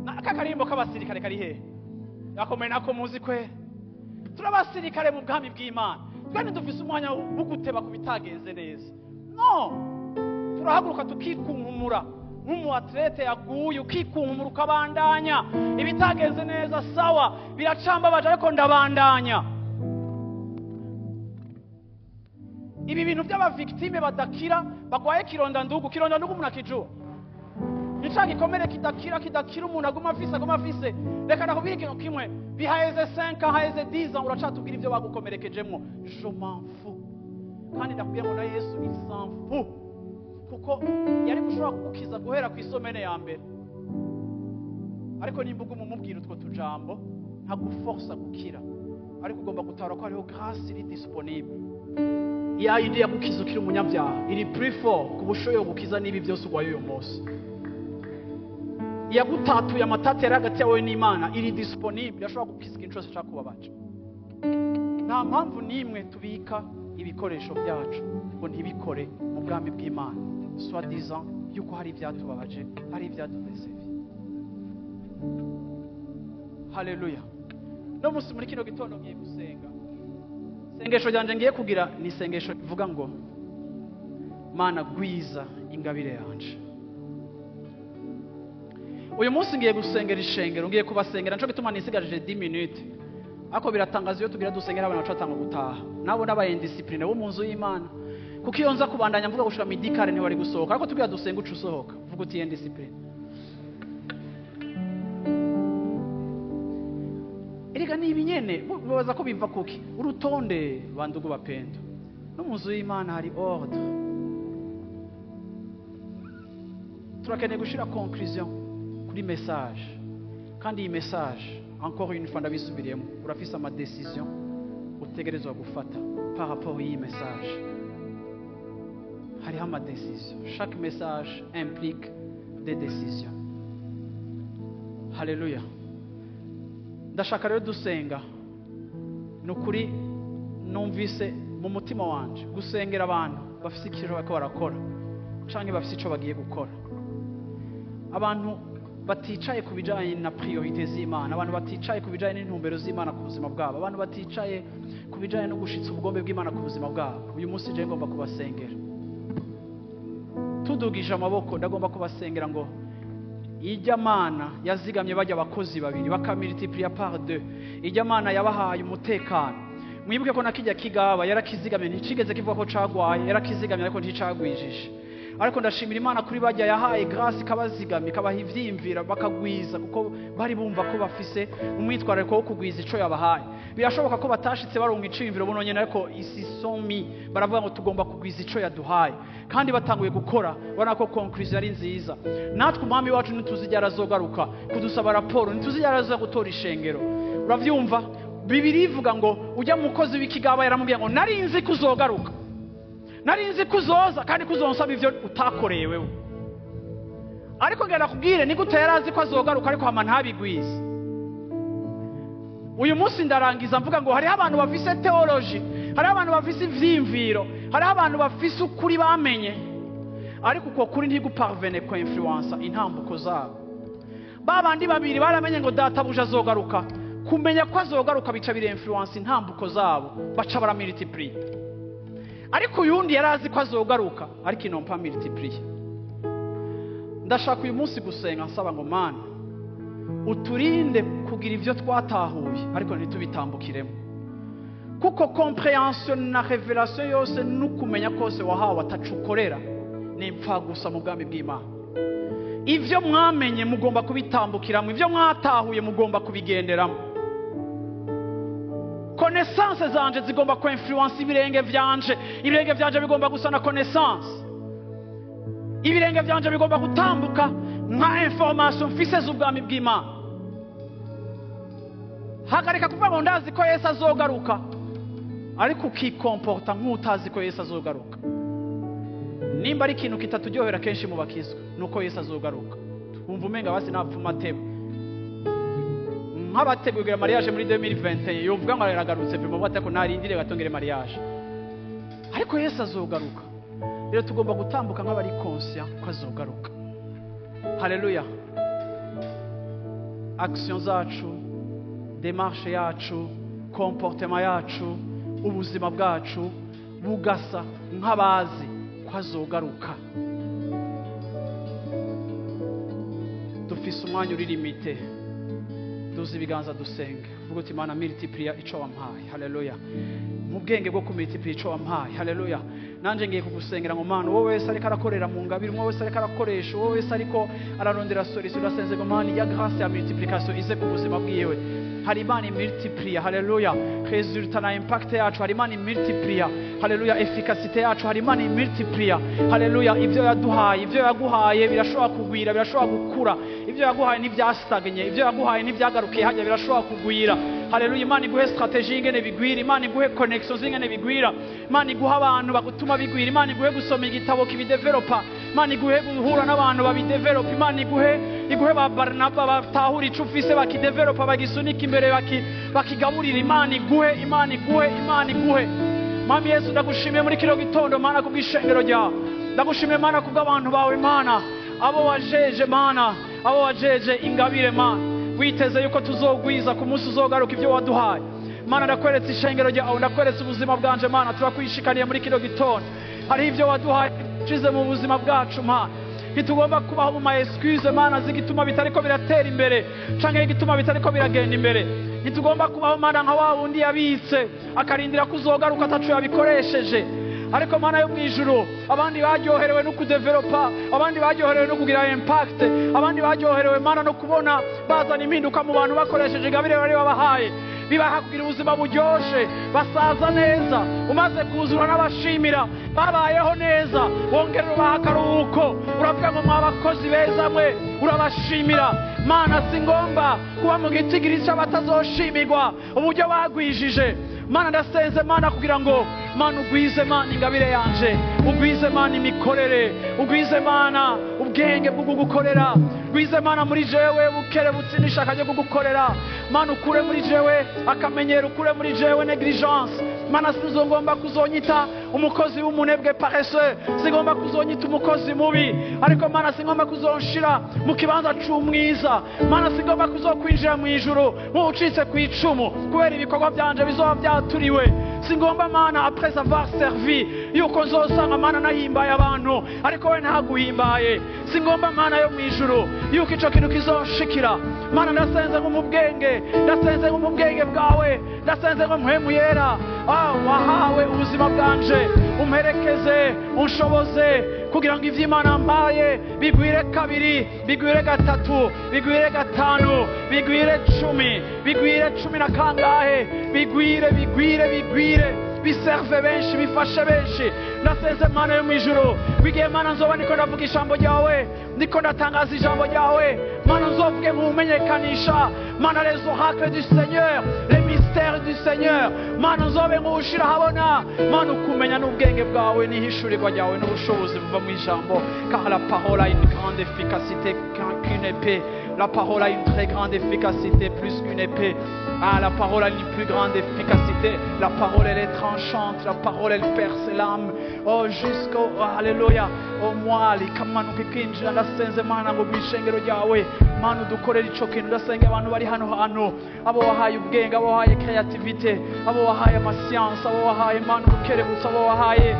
Aka karimbo k'abasirikare kari hehe? Yakomeye nako muzi kwe. Turabasirikare mu bwami bw'Imana. Twende dufise umwanya wo guteba ku bitagenze neza. No, turahaguruka tukikunkumura nk'umu atlete yaguye, ukikunkumura ukabandanya. Ibitagenze neza sawa, biracambabaje ariko ndabandanya. Ibi bintu by'abavictime badakira, bagwaye kironda ndugu, kironda ndugu munakijua. Nica gikomere kidakira, kidakira, umuntu aguma afise, aguma afise. Reka nakubwira ikintu kimwe, bihaheze 5 ans, haheze 10 ans, uracatubwira ibyo bagukomerekejemwo. Je m'en fous. Kandi ndakubwiye ngo na Yesu il s'en fout, kuko yari gushobora kugukiza guhera ku isomene ya mbere, ariko nimba uguma umubwira utwo tujambo ntaguforsa gukira, ariko ugomba gutahura ko hariho grâce iri disponible. Ya yindi yagukiza ukiri umunyabyaha iri plus fort ku bushoboye gukiza n'ibi byose urwaye uyu munsi. Yagutatuye amatati yari hagati yawe n'Imana iri disponible, yashobora gukiza ikintu cyose cyakubabaje. Nta mpamvu n'imwe tubika ibikoresho byacu ngo ntibikore mu bwami bw'Imana, soi-disant yuko hari ibyatubabaje, hari ibyadudesevye. Haleluya. No munsi muri kino gitondo ngiye gusenga. Isengesho ryanje ngiye kugira ni isengesho rivuga ngo Mana gwiza ingabire yanje. Uyu munsi ngiye gusengera ishengero, ngiye kubasengera, nico gituma nisigarije 10 minutes. Ariko biratangaza iyo tugira dusengera abantu bacatanga gutaha. Nabo nabaye indiscipline bo mu nzu y'Imana. Kuko iyo nza kubandanya mvuga gushika midikare ntiwari gusohoka, ariko tugira dusenga uca usohoka. Vuga uti indiscipline. Erega ni ibinyene babaza ko biva kuki? Urutonde bandugu bapendo. No mu nzu y'Imana hari ordre. Turakeneye gushira conclusion kuri message. Kandi iyi message, encore une fois ndabisubiriyemo, urafise ama decision utegerezwa gufata par rapport y'iyi message. Hariho ama decision. Chaque message implique des décisions. Haleluya. Ndashaka rero dusenga. Ni ukuri numvise mu mutima wanje gusengera abantu bafise ikintu bariko barakora canke bafise ico bagiye gukora. Abantu baticaye ku bijanye na priorité z'Imana, abantu baticaye ku bijanye n'intumbero z'Imana ku buzima bwabo, abantu baticaye ku bijanye no gushitsa ubugombe bw'Imana ku buzima bwabo. Uyu munsi je ngomba kubasengera. Tudugije amaboko ndagomba kubasengera ngo ijya Mana yazigamye bajya abakozi babiri bakamultiplier par 2. Ijya Mana yabahaye umutekano. Mwibuke ko nakijya kigaba yarakizigamye, nticigeze kivuga ko cagwaye, yarakizigamye ariko nticagwijije. Ariko ndashimira Imana kuri bajya yahaye grâce ikabazigamye, ikabaha ivyimvira bakagwiza, kuko bari bumva ko bafise umwitwarariko wo kugwiza ico yabahaye. Birashoboka ko batashitse baronka iciyumviro buno nyene, ariko isi somi baravuga ngo tugomba kugwiza ico yaduhaye, kandi batanguye gukora ubona ko conclusion ari nziza. Natwe umwami wacu ntituzigera azogaruka kudusaba raporo, ntituzigera aza gutora ishengero. Uravyumva? Bibiri ivuga ngo ujya mukozi w'ikigaba yaramubwiye ngo nari nzi kuzogaruka, nari nzi kuzoza kandi kuzonsaba ivyo utakoreye wewe. Ariko ngenda kubwire ni gute yari azi ko azogaruka ariko hama ntabigwize. Uyu munsi ndarangiza mvuga ngo hariho abantu bafise theology, hariho abantu bafise ivyiyumviro, hariho abantu bafise ukuri bamenye, ariko uko kuri ntiguparvene ko influence intambuko zabo. Babandi babiri baramenye ngo databuja azogaruka, kumenya ko azogaruka bica bire influence intambuko zabo, baca bara multiplier. Ariko uyundi yarazi ko azogaruka ariko inompa multiplier. Ndashaka uyu munsi gusenga nsaba ngo Mana uturinde kugira ivyo twatahuye ariko ntitubitambukiremo, kuko comprehension na revelation yose n'ukumenya kose wahawe atacukorera ni impfa gusa mu bwami bw'Imana. Ivyo mwamenye mugomba kubitambukiramo, ivyo mwatahuye mugomba kubigenderamo. Connaissance zanje zigomba ku influence ibirenge vyanje, ibirenge vyanje bigomba gusa na connaissance, ibirenge vyanje bigomba gutambuka nka information mfise z'ubwami bw'Imana. Hagarika kuvuga ngo ndazi ko Yesu azogaruka ariko ukikomporta nk'utazi ko Yesu azogaruka. Nimba ari ikintu kitatujyohera kenshi mu bakizwa nuko Yesu azogaruka, wumva umenga basi napfuma tebo nk'abateguye mariage muri 2021 yovuga ngo aragarutse pe mubate ko narindire batongere mariage, ariko Yesu azogaruka. Rero tugomba gutambuka nk'abari conscient ko azogaruka. Haleluya. Action zacu, démarche yacu, comportement yacu, ubuzima bwacu bugasa nk'abazi ko azogaruka. Dufise umwanya uri limité, duze ibiganza dusenge, vuga uti Mana multiplier ico wampaye. Haleluya. Mu bwenge bwo kumultiplier ico wampaye. Haleluya. Nanje ngiye kugusengera ngo Mana wowe wese ariko arakorera mu ngabire, umwe wese ariko arakoresha, wowe wese ariko ararondera solution, urasenze ngo Mana ya grâce ya multiplication ize ku buzima bwiwe. Hari Imana multiplier. Haleluya. Resultat na impact yacu hari Imana multiplier. Haleluya. Efficacité yacu hari Imana multiplier. Haleluya. Ivyo yaduhaye, ivyo yaguhaye birashobora kugwira, birashobora gukura. Ivyo yaguhaye ntibyastaganye, ivyo yaguhaye ntibyagarukiye hajya, birashobora kugwira. Haleluya. Imana iguhe strategie ingene bigwira, Imana iguhe connection zingene bigwira, Imana iguhe abantu bagutuma bigwira, Imana iguhe gusoma igitabo kibidevelopa, Imana iguhe guhura n'abantu babidevelopa, Imana iguhe ba Barnaba batahura ico ufise bakidevelopa, bagisunika imbere, bakigaburira. Imana iguhe, Imana iguhe, Imana iguhe. Mami Yesu ndagushimiye muri kino gitondo Mana kubw'ishengero ryawe, ndagushimiye Mana kubw'abantu bawe Mana, abo wajeje Mana, abo wajeje ingabire Mana, witeze yuko tuzogwiza ku munsi uzogaruka ibyo waduhaye. Mana ndakweretse ishengero ryawe, ndakweretse ubuzima bwanje Mana, turakwishikaniye muri kino gitondo. Hari ibyo waduhaye ushize mu buzima bwacu Mana, ntitugomba kubaho mu ma excuse Mana z'igituma bitariko biratera imbere canke igituma bitariko biragenda imbere. Ntitugomba kubaho Mana nka wa wundi yabitse akarindira kuzogaruka atacu yabikoresheje. Ariko Mana yo mwijuru, abandi baryoherewe no kudevelopa, abandi baryoherewe no kugira impact, abandi baryoherewe Mana no kubona bazana impinduka mu bantu bakoresheje ingabire bari babahaye, bibaha kugira ubuzima buryoshe, basaza neza, umaze kuzura n'abashimira, babayeho neza, wongera ubaha akaruhuko, uravuga ngo mwabakozi beza mwe, urabashimira. Mana singomba kuba mu gitigiri cy'abatazoshimirwa uburyo bagwijije. Mana ndasenze Mana kugira ngo Mana ugwize Mana ingabire yanje, ugwize Mana imikorere, ugwize Mana ubwenge bwo kugukorera, ugwize Mana muri jewe bukerebutse n'ishaka ryo kugukorera. Mana ukure muri jewe akamenyero, ukure muri jewe negligence. Mana sinzongomba kuzonyita umukozi w'umunebwe paresseux, singomba kuzonyita umukozi mubi, ariko Mana singomba kuzonshira mu kibanza c'umwiza. Mana singomba kuzokwinjira mu ijuru nk'ucitse ku icumu kubera ibikorwa byanje bizoba byaturiwe. Singomba Mana après avoir servi yuko nzosanga Mana nahimbaye abantu ariko we ntaguhimbaye. Singomba Mana yo mu ijuru yuko ico kintu kizonshikira. Mana ndasenze ngo mu bwenge, ndasenze ngo mu bwenge bwawe, ndasenze ngo mpwemu yera wahawe ubuzima bwanje, umperekeze, unshoboze kugira ngo ivyo Imana mpaye bigwire kabiri, bigwire gatatu, bigwire gatanu, bigwire 10, bigwire 10 na kangahe, bigwire, bigwire, bigwire. Biserve benshi, bifashe benshi. Ndasenze Mana yo mu ijuru, bigiye Mana nzoba niko ndavuga ijambo ryawe, niko ndatangaza ijambo ryawe. Mana nzovuge nk'umenyekanisha, Mana, les oracles du Seigneur, les mystères du Seigneur. Mana nzobe nk'ushira habona, Mana, ukumenya n'ubwenge bwawe n'ihishurirwa ryawe n'ubushobozi buva mu ijambo. Car la parole a une grande efficacité qu'une épée. La parole a une très grande efficacité, plus qu'une épée. Ah, la parole a une plus grande efficacité. La parole, elle est tranchante. La parole, elle perce l'âme. Oh, jusqu'au, oh, alléluia, au moelle, ikamanuka ikinjira. Ndasenze Mana ngo mu ishengero ryawe, Mana, udukorere ico kintu. Ndasenga abantu bari hano hantu, abo wahaye ubwenge, abo wahaye créativité, abo wahaye amasiyansi, abo wahaye, Mana, ubukerebutsi, abo wahaye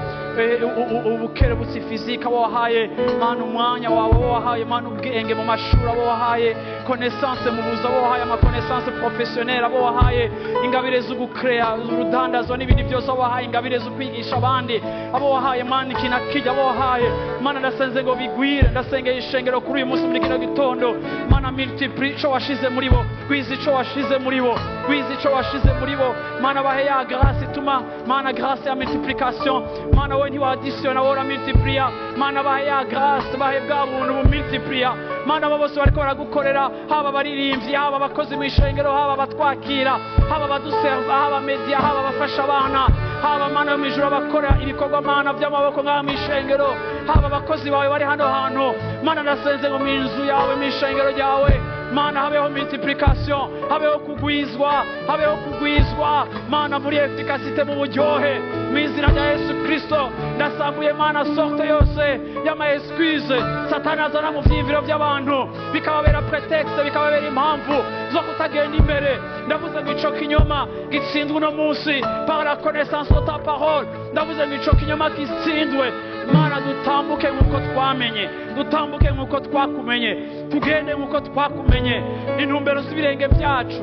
ubukerebutsi physique, abo wahaye, Mana, umwanya wawe, abo wahaye, Mana, ubwenge mu mashuri, abo wahaye connaissance mu buzi, abo wahaye ama connaissance professionnelle, abo wahaye ingabire zo gucrea urudandazwa n'ibindi byose, abo wahaye ingabire zo kwigisha abandi, abo wahaye, Mana, iki na kijya, abo wahaye, Mana, ndasenze ngo bigwire. Ndasengeye ishengero kuri uyu munsi, muri kino gitondo. Mana, multiplie ico washize muri bo, gwiza ico washize muri bo, gwiza ico washize muri bo. Mana, bahe ya grâce ituma, Mana, grâce ya multiplication. Mana, wowe ntiwadisiyona, wowe uramultipliya. Mana, bahe ya grâce, bahe bwa buntu bumultipliya. Mana, abo bose bariko baragukorera, haba abaririmbyi, haba abakozi mu ishengero, haba abatwakira, haba abaduserva, haba media, haba abafasha abana, haba, Mana yo mu ijuru, abakora ibikorwa, Mana, by'amaboko ngaha mu ishengero, haba abakozi bawe bari hano hantu. Mana, ndasenze ngo mu inzu yawe, mu ishengero ryawe, Mana, habeho multiplication, habeho kugwizwa, habeho kugwizwa, Mana, muri efficacité, mu buryohe, mu izina rya Yesu Kristo. Ndasambuye, Mana, sorte yose y'ama excuse Satani azana mu vyiyumviro by'abantu, bikababera prétexte, bikababera impamvu zo kutagenda imbere. Ndavuze ngo ico kinyoma gitsindwe uno munsi par la connaissance de ta parole. Ndavuze ngo ico kinyoma gitsindwe. Mana, dutambuke nk'uko twamenye, dutambuke nk'uko twakumenye, tugende nk'uko twakumenye. Intumbero z'ibirenge byacu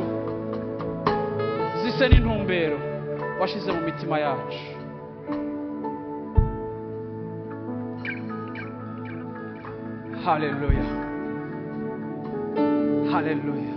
zise n'intumbero washize mu mitima yacu. Haleluya, haleluya.